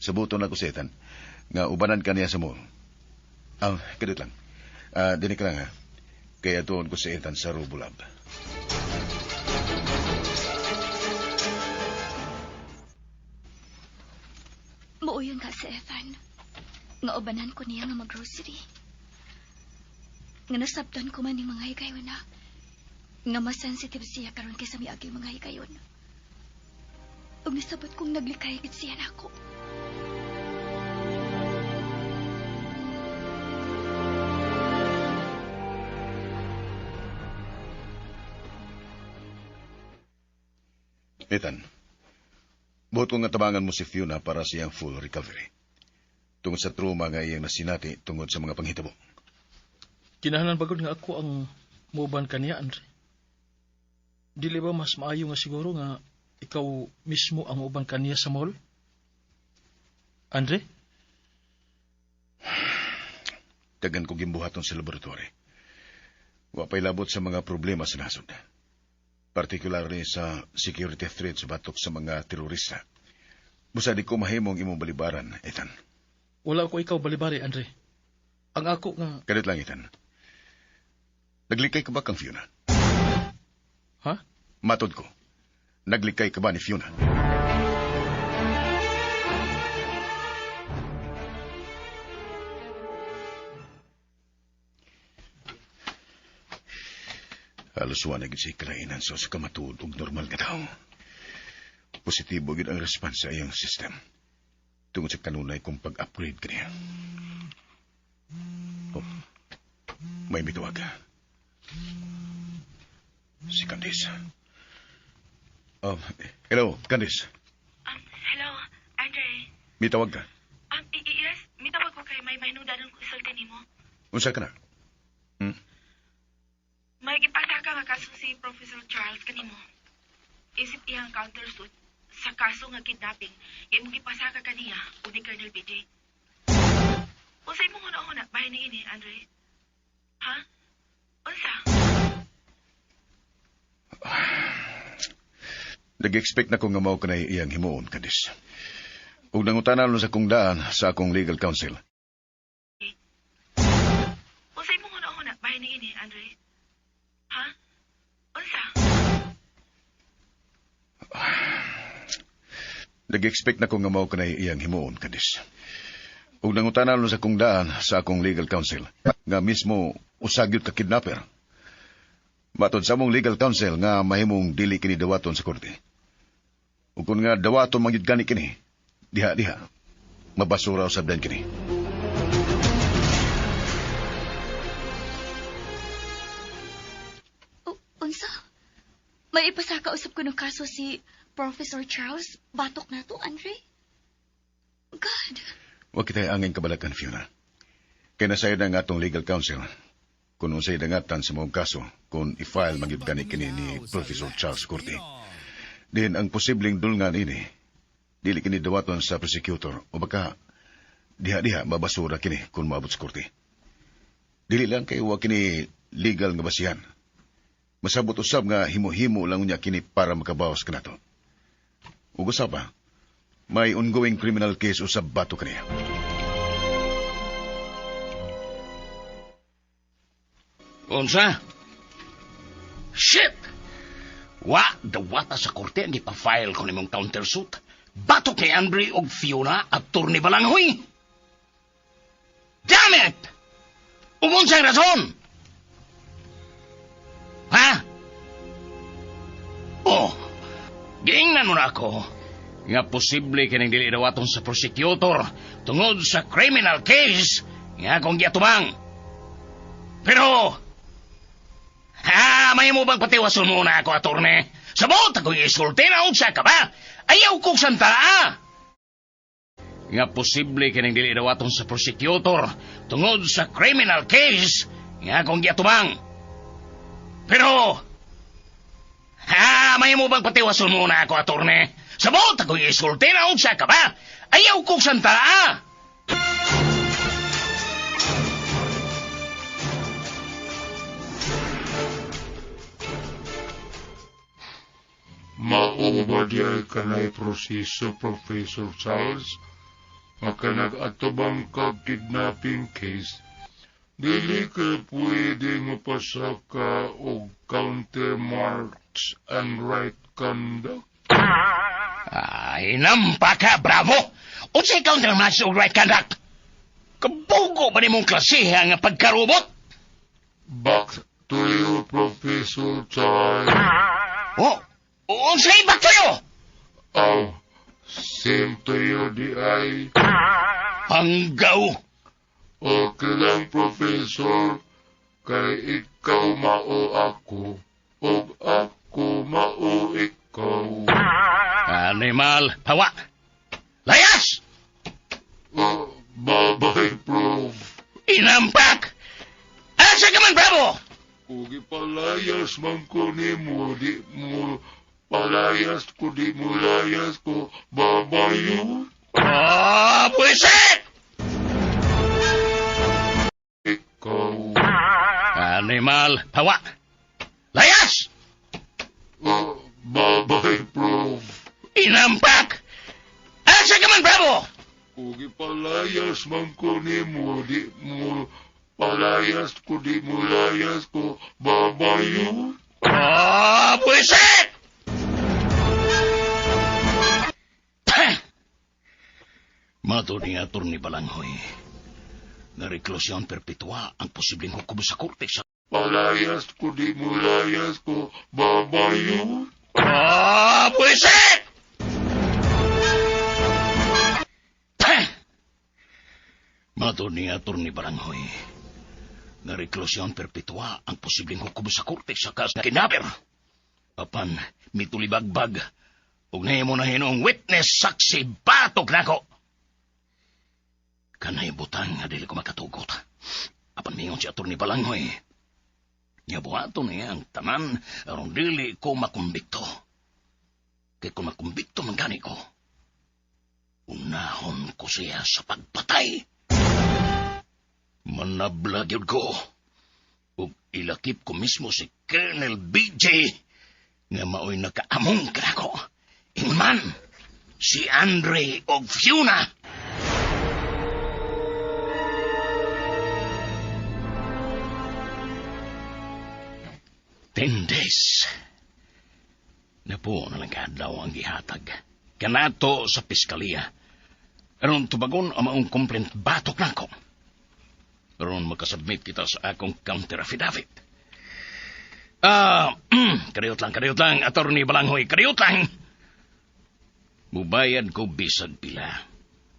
Sabuton na ko si Ethan nga ubanan ka niya sa mall. Kadit lang. Dini ka lang ha. Kaya tuon ko si Ethan sa Robulab. Muuyon ka si Ethan. Nga ubanan ko niya nga mag-grocery. Nga nasabtan ko man yung mga higayon na. Nga mas sensitive siya karon kaysa miagi mga higayon. Ug nasabot kong naglikay gid siya nako. Ethan, buot ko nga tabangan mo si Fiona para siyang full recovery. Tungod sa trauma nga iyang nasinati tungod sa mga panghitabo. Kinahanglan bagod nga ako ang muban kaniya, Andre. Dili ba mas maayo nga siguro nga ikaw mismo ang uban kaniya sa mall? Andre? Dagan ko gimbuhaton sa laboratory. Wa pa'y labot sa mga problema sa nasod. Particularly sa security threats batok sa mga terorista. Busa di ko mahimong imong balibaran, Ethan. Wala ko ikaw balibari, Andre. Ang ako nga... Kalit lang, Ethan. Naglikay ka ba kang Fiona? Ha? Matod ko. Naglikay ka ba ni Fiona? Halos wa na gid siya kalainan sa usa ka matuod og normal nga tawo. Positibo gid ang response sa iyang system. Tungod sa kanunay kong pag-upgrade kaniya. Oh, may mituwag. Si Candice. Hello, Candice. Hello, Andre. Mitawag ka? Yes, mitawag ko kay may mahinungdanon ko isulti nimo. Unsa ka na? May gipasaka nga kaso si Professor Charles kanimo. Isip iyang countersuit sa kaso nga kidnapping nga imong gipasaka kaniya o ni Colonel BJ. Unsay imong huna-huna bahin ni ini, Andre? Ha? Unsa? Nag-expect na ko nga mao kanay iyang himuon, Candice. Ug nangutana sa akong daan sa akong legal counsel. Unsay imong huna-huna bahin ni ini, Andre? Ha? Unsa? Nag-expect na ko nga mao kanay iyang himuon, Candice. Ug nangutana sa akong daan sa akong legal counsel nga mismo usagyot ka kidnapper. Matod sa among legal counsel nga mahimong dili kini dawaton sa korte. Ug kun nga dawaton man gyud gani kini, diha-diha mabasura usab dan kini. Unsa? May ipasaka usab ko ng kaso si Professor Charles. Batok na to, Andre. God. Wa kita'y angin kabalakan, Fiona. Kaya nasayod na nga atong legal counsel kung unsay dangatan sa mga kaso kung i-file man gyud gani kini ni Professor Charles Corte. Din ang posibleng dulngan ini, dili kini dawaton sa prosecutor o baka diha-diha mabasura kini kung maabot sa korte. Dili lang kay wa kini legal nga basihan. Masabot usab nga himo-himo lang unya kini para makabawas kanato. Ug usa pa, may ongoing criminal case usab bato kaniya. Unsa? Shit! Wa, dawata sa korte ang ipa-file ko nimong countersuit. Batok ni Andre og Fiona at turni balanghoy. Damn it! Ug unsang rason? Ha? Oh, giingnan mo na ako nga posible kining dili dawaton sa prosecutor tungod sa criminal case nga akong giatubang. Pero, ha, may mo bang patiwason muna ako, atorne? Sabot akong isulti na unsa ka ba? Ayaw kong santaa! Nga posible kining dili dawaton sa prosecutor tungod sa criminal case nga akong giatubang. Pero, ha, may mo bang patiwason muna ako, atorne? Sabot akong isulti na unsa ka ba? Ayaw kong santaa! Mao ba diay kanay proseso, Professor Charles? Nga kanag-atubang kag kidnapping case, dili ka pwede nga pasaka og countermarch and right conduct. Ay, nampa ka, bravo! Unsay countermarch og right conduct? Kabugo ba nimong klasiha nga pagkarobot? Back to you, Professor Charles. Oh, unsay back to you? Oh, same to you, di ay. Hanggaw! Okay lang, Professor. Kay ikaw mao ako, ug ako mao ikaw. Animal, pawa! Layas! Oh, bye. Hinampak! Asa ka man, Bravo? Kung ipalayas man ko nimo, di mo palayas ko, di mo layas ko, babayo. Oh, buwisit! Ikaw. Animal, pawa! Layas! Oh, babay, Prof. Inampak! Asa ka man, Bravo? Kung ipalayas man ko nimo, di mo palayas ko, di mo layas ko, babayo. Oh, buwisit! Mato ni Atty. Balanghoy, nga reklusyon perpetua ang posibleng hukom sa korte sa Palayas ko, di mo layas ko, babayo. Oh, buwisit! Mato ni Atty. Balanghoy, nga reklusyon perpetua ang posibleng hukom sa korte sa kaso na kidnapper. Apan, mitulibagbag, ug nahimo na hinuong witness saksi batok nako. Kanay butang nga dili ko makatugot. Apan mingon si Atty. Balanghoy, nga buhaton niya ang tanan aron dili ko makumbikto. Kay kung makumbikto man gani ko, unahon ko siya sa pagpatay. Manabla gyud ko. Ug ilakip ko mismo si Colonel BJ nga maoy nakaamong kanako. Ingon man, si Andre og Fiona. 10 days. Napo na lang kaadlaw ang gihatag. Kanato sa piskaliya. Aron tubagon ang maong complaint batok nako. Aron makasubmit kita sa akong counter affidavit. Kariyot lang, Attorney Balanghoy, kariyot lang. Mubayad ko bisag pila.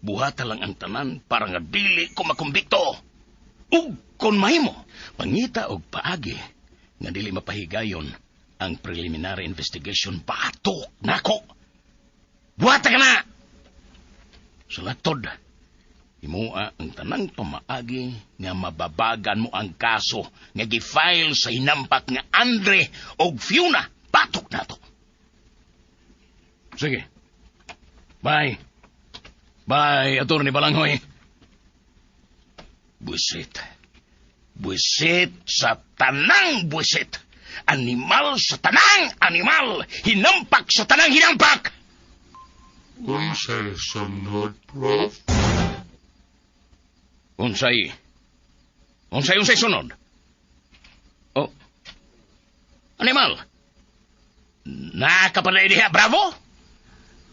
Buhata lang ang tanan para nga dili ko makumbikto. Ug kon mahimo, pangita og paagi nga dili mapahigayon ang preliminary investigation batok nako. Buhata ka na! Sa latod, himua ang tanang pamaagi nga mababagan mo ang kaso nga gi-file sa hinampak nga Andre og Fiona batok nato. Sige. Bye. Bye, Atty. Balanghoy. Buisit. Buisit sa tanang buisit. Animal sa tanang animal. Hinampak sa tanang hinampak. Unsay sunod, Prof? Unsay? Unsay, unsay sunod? Oh. Animal. Nakapalay diha, Bravo?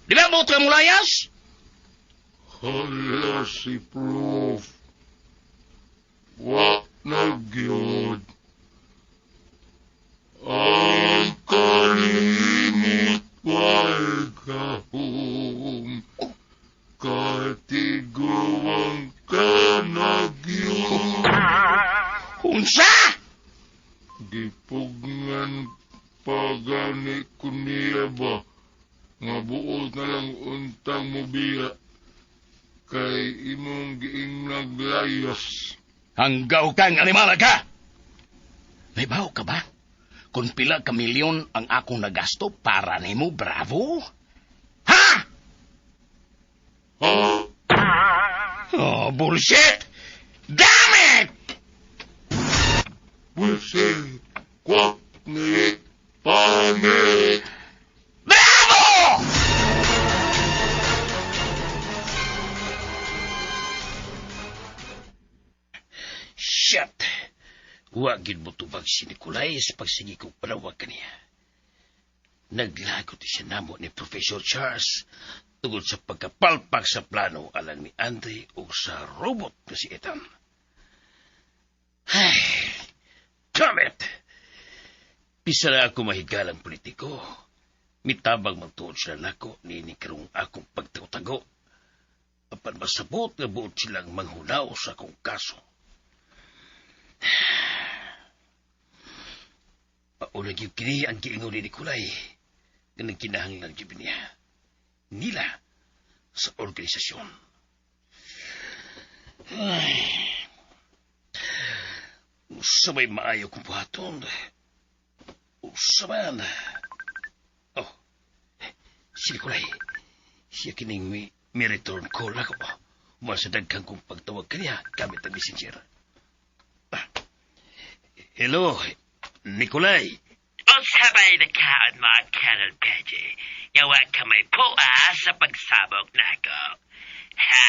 Di ba buot ka mulayas? Hala si Prof. Wa na gyud. Ang kalimot way kahum. Katiguang ka na gyud. Unsa? Gipugngan pa gani ko niya ba? Nga buot na lang untang mobiya kay imong giingnag layas. Hanggaw kang animala ka! May baho ka ba? Kung pila ka milyon ang akong nagasto para nimo, Bravo? Ha? Ha? Oh, bullshit! Damn it! Bullshit! Kwak ni pangit! Bravo! Shit! Wa gid mo tubag si Nicolay sa pagsige kong panawag kaniya. Naglagot siya namo ni Professor Charles tungod sa pagkapalpak sa plano alang ni Andre o sa robot na si Ethan. Ay, damn it! Bisa na ako mahigalang politiko. Mitabang magtuod sila nako ni karong akong pagtago-tago. Apan masabot nga buot silang manghunaw sa akong kaso. Paunag yung kini ang giingon ni Nicolay nga nagkinahanglan gyud niya nila sa organisasyon. Ay. Unsa may maayo kong buhaton? Unsa man? Oh, si Nicolay. Siya kining mi return call ako. Human sa daghan kong pagtawag kaniya gamit ang messenger. Ah. Hello, Nicolay. Unsa may nakaon mo, Colonel Pedge? Nga wa ka may puha sa pagsabog nako. Ha?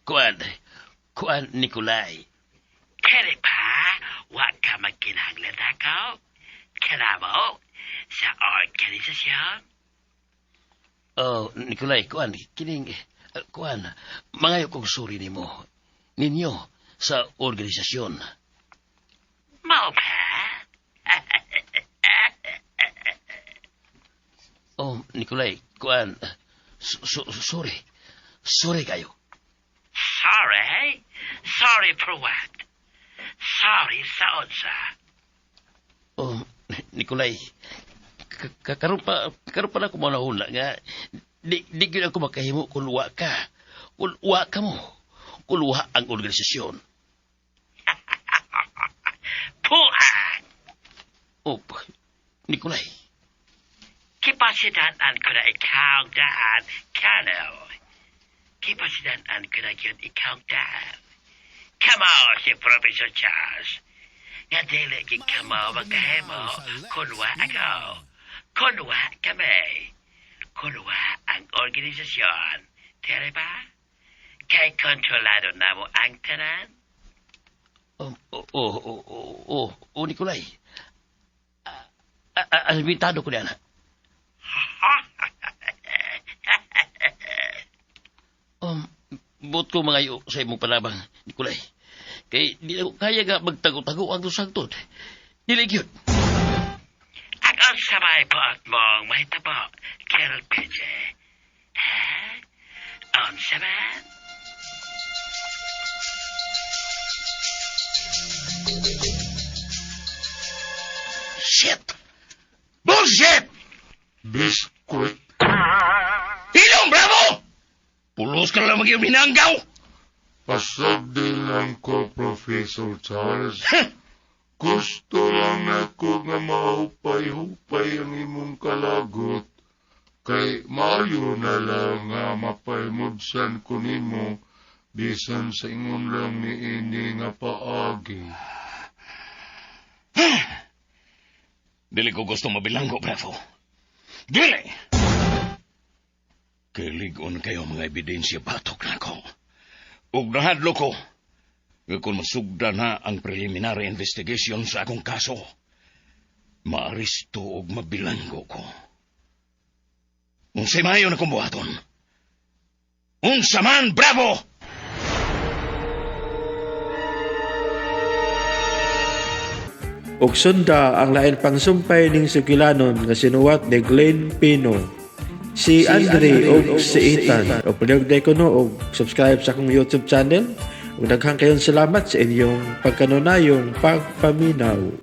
Kuan, kuan, Nicolay. Kere pa, wa ka magkinahanglan nako. Kanamo, sa organisasyon. Oh, Nicolay, kuan, kining, kuan, mangayo kong suri nimo. Ninyo, sa organisasyon. Mao ba? Oh, Nicolay, kuan, sorry. Sorry kayo. Sorry? Sorry for what? Sorry sa unsa? Oh, Nicolay, karon pa na ko manahuna nga, di gyud ako makahimo kung wa ka. Kung wa ka mo. Kung wa ang organisasyon. Puan! Oh, Nicolay. Kipasidan-an ko na ikaw daan, Colonel. Kipasidan-an ko na yun ikaw daan. Kamo si Professor Charles. Nga dili gid kamo magkahimo kun wa ako. Kun wa kami. Kun wa ang organisasyon. Tere ba? Kay kontrolado namo ang tanan. Oh, Nicolay. Albitado ko niya na. Buot ko mga sa imong panabang, Nicolay. Kay di ako kaya nga magtago-tago ang sangtod. Dili gyud. Ang unsa may buot mong mahitabo, Colonel Pedge. Ha? Unsa man? Shit! Bullshit! Biscuit. Hilong, bravo! Pulos ka na lang maging binanggaw! Pasagdi lang ko, Professor Charles. Gusto lang ako nga mahupay-hupay ang imong kalagot. Kay maayo na lang nga mapaimudsan ko nimo bisan sa ingon lang ni ini nga paagi. Dili ko gusto mabilanggo, bravo. Dili! Kailig-on kayo mga ebidensya batok nako. Ug nahadlo ko, nga kung masugda na ang preliminary investigation sa akong kaso, maaristo og mabilanggo ko. Unsay maayo na kong buhaton? Unsa man, bravo! Ug sunda ang lain pang sumpay ning sugilanon nga sinuwat ni Glenn Pino. Si Andre ug si Ethan. Og palihog day kuno og subscribe sa akong YouTube channel. Ug daghang kayong salamat sa inyong pagkanunayong pagpaminaw.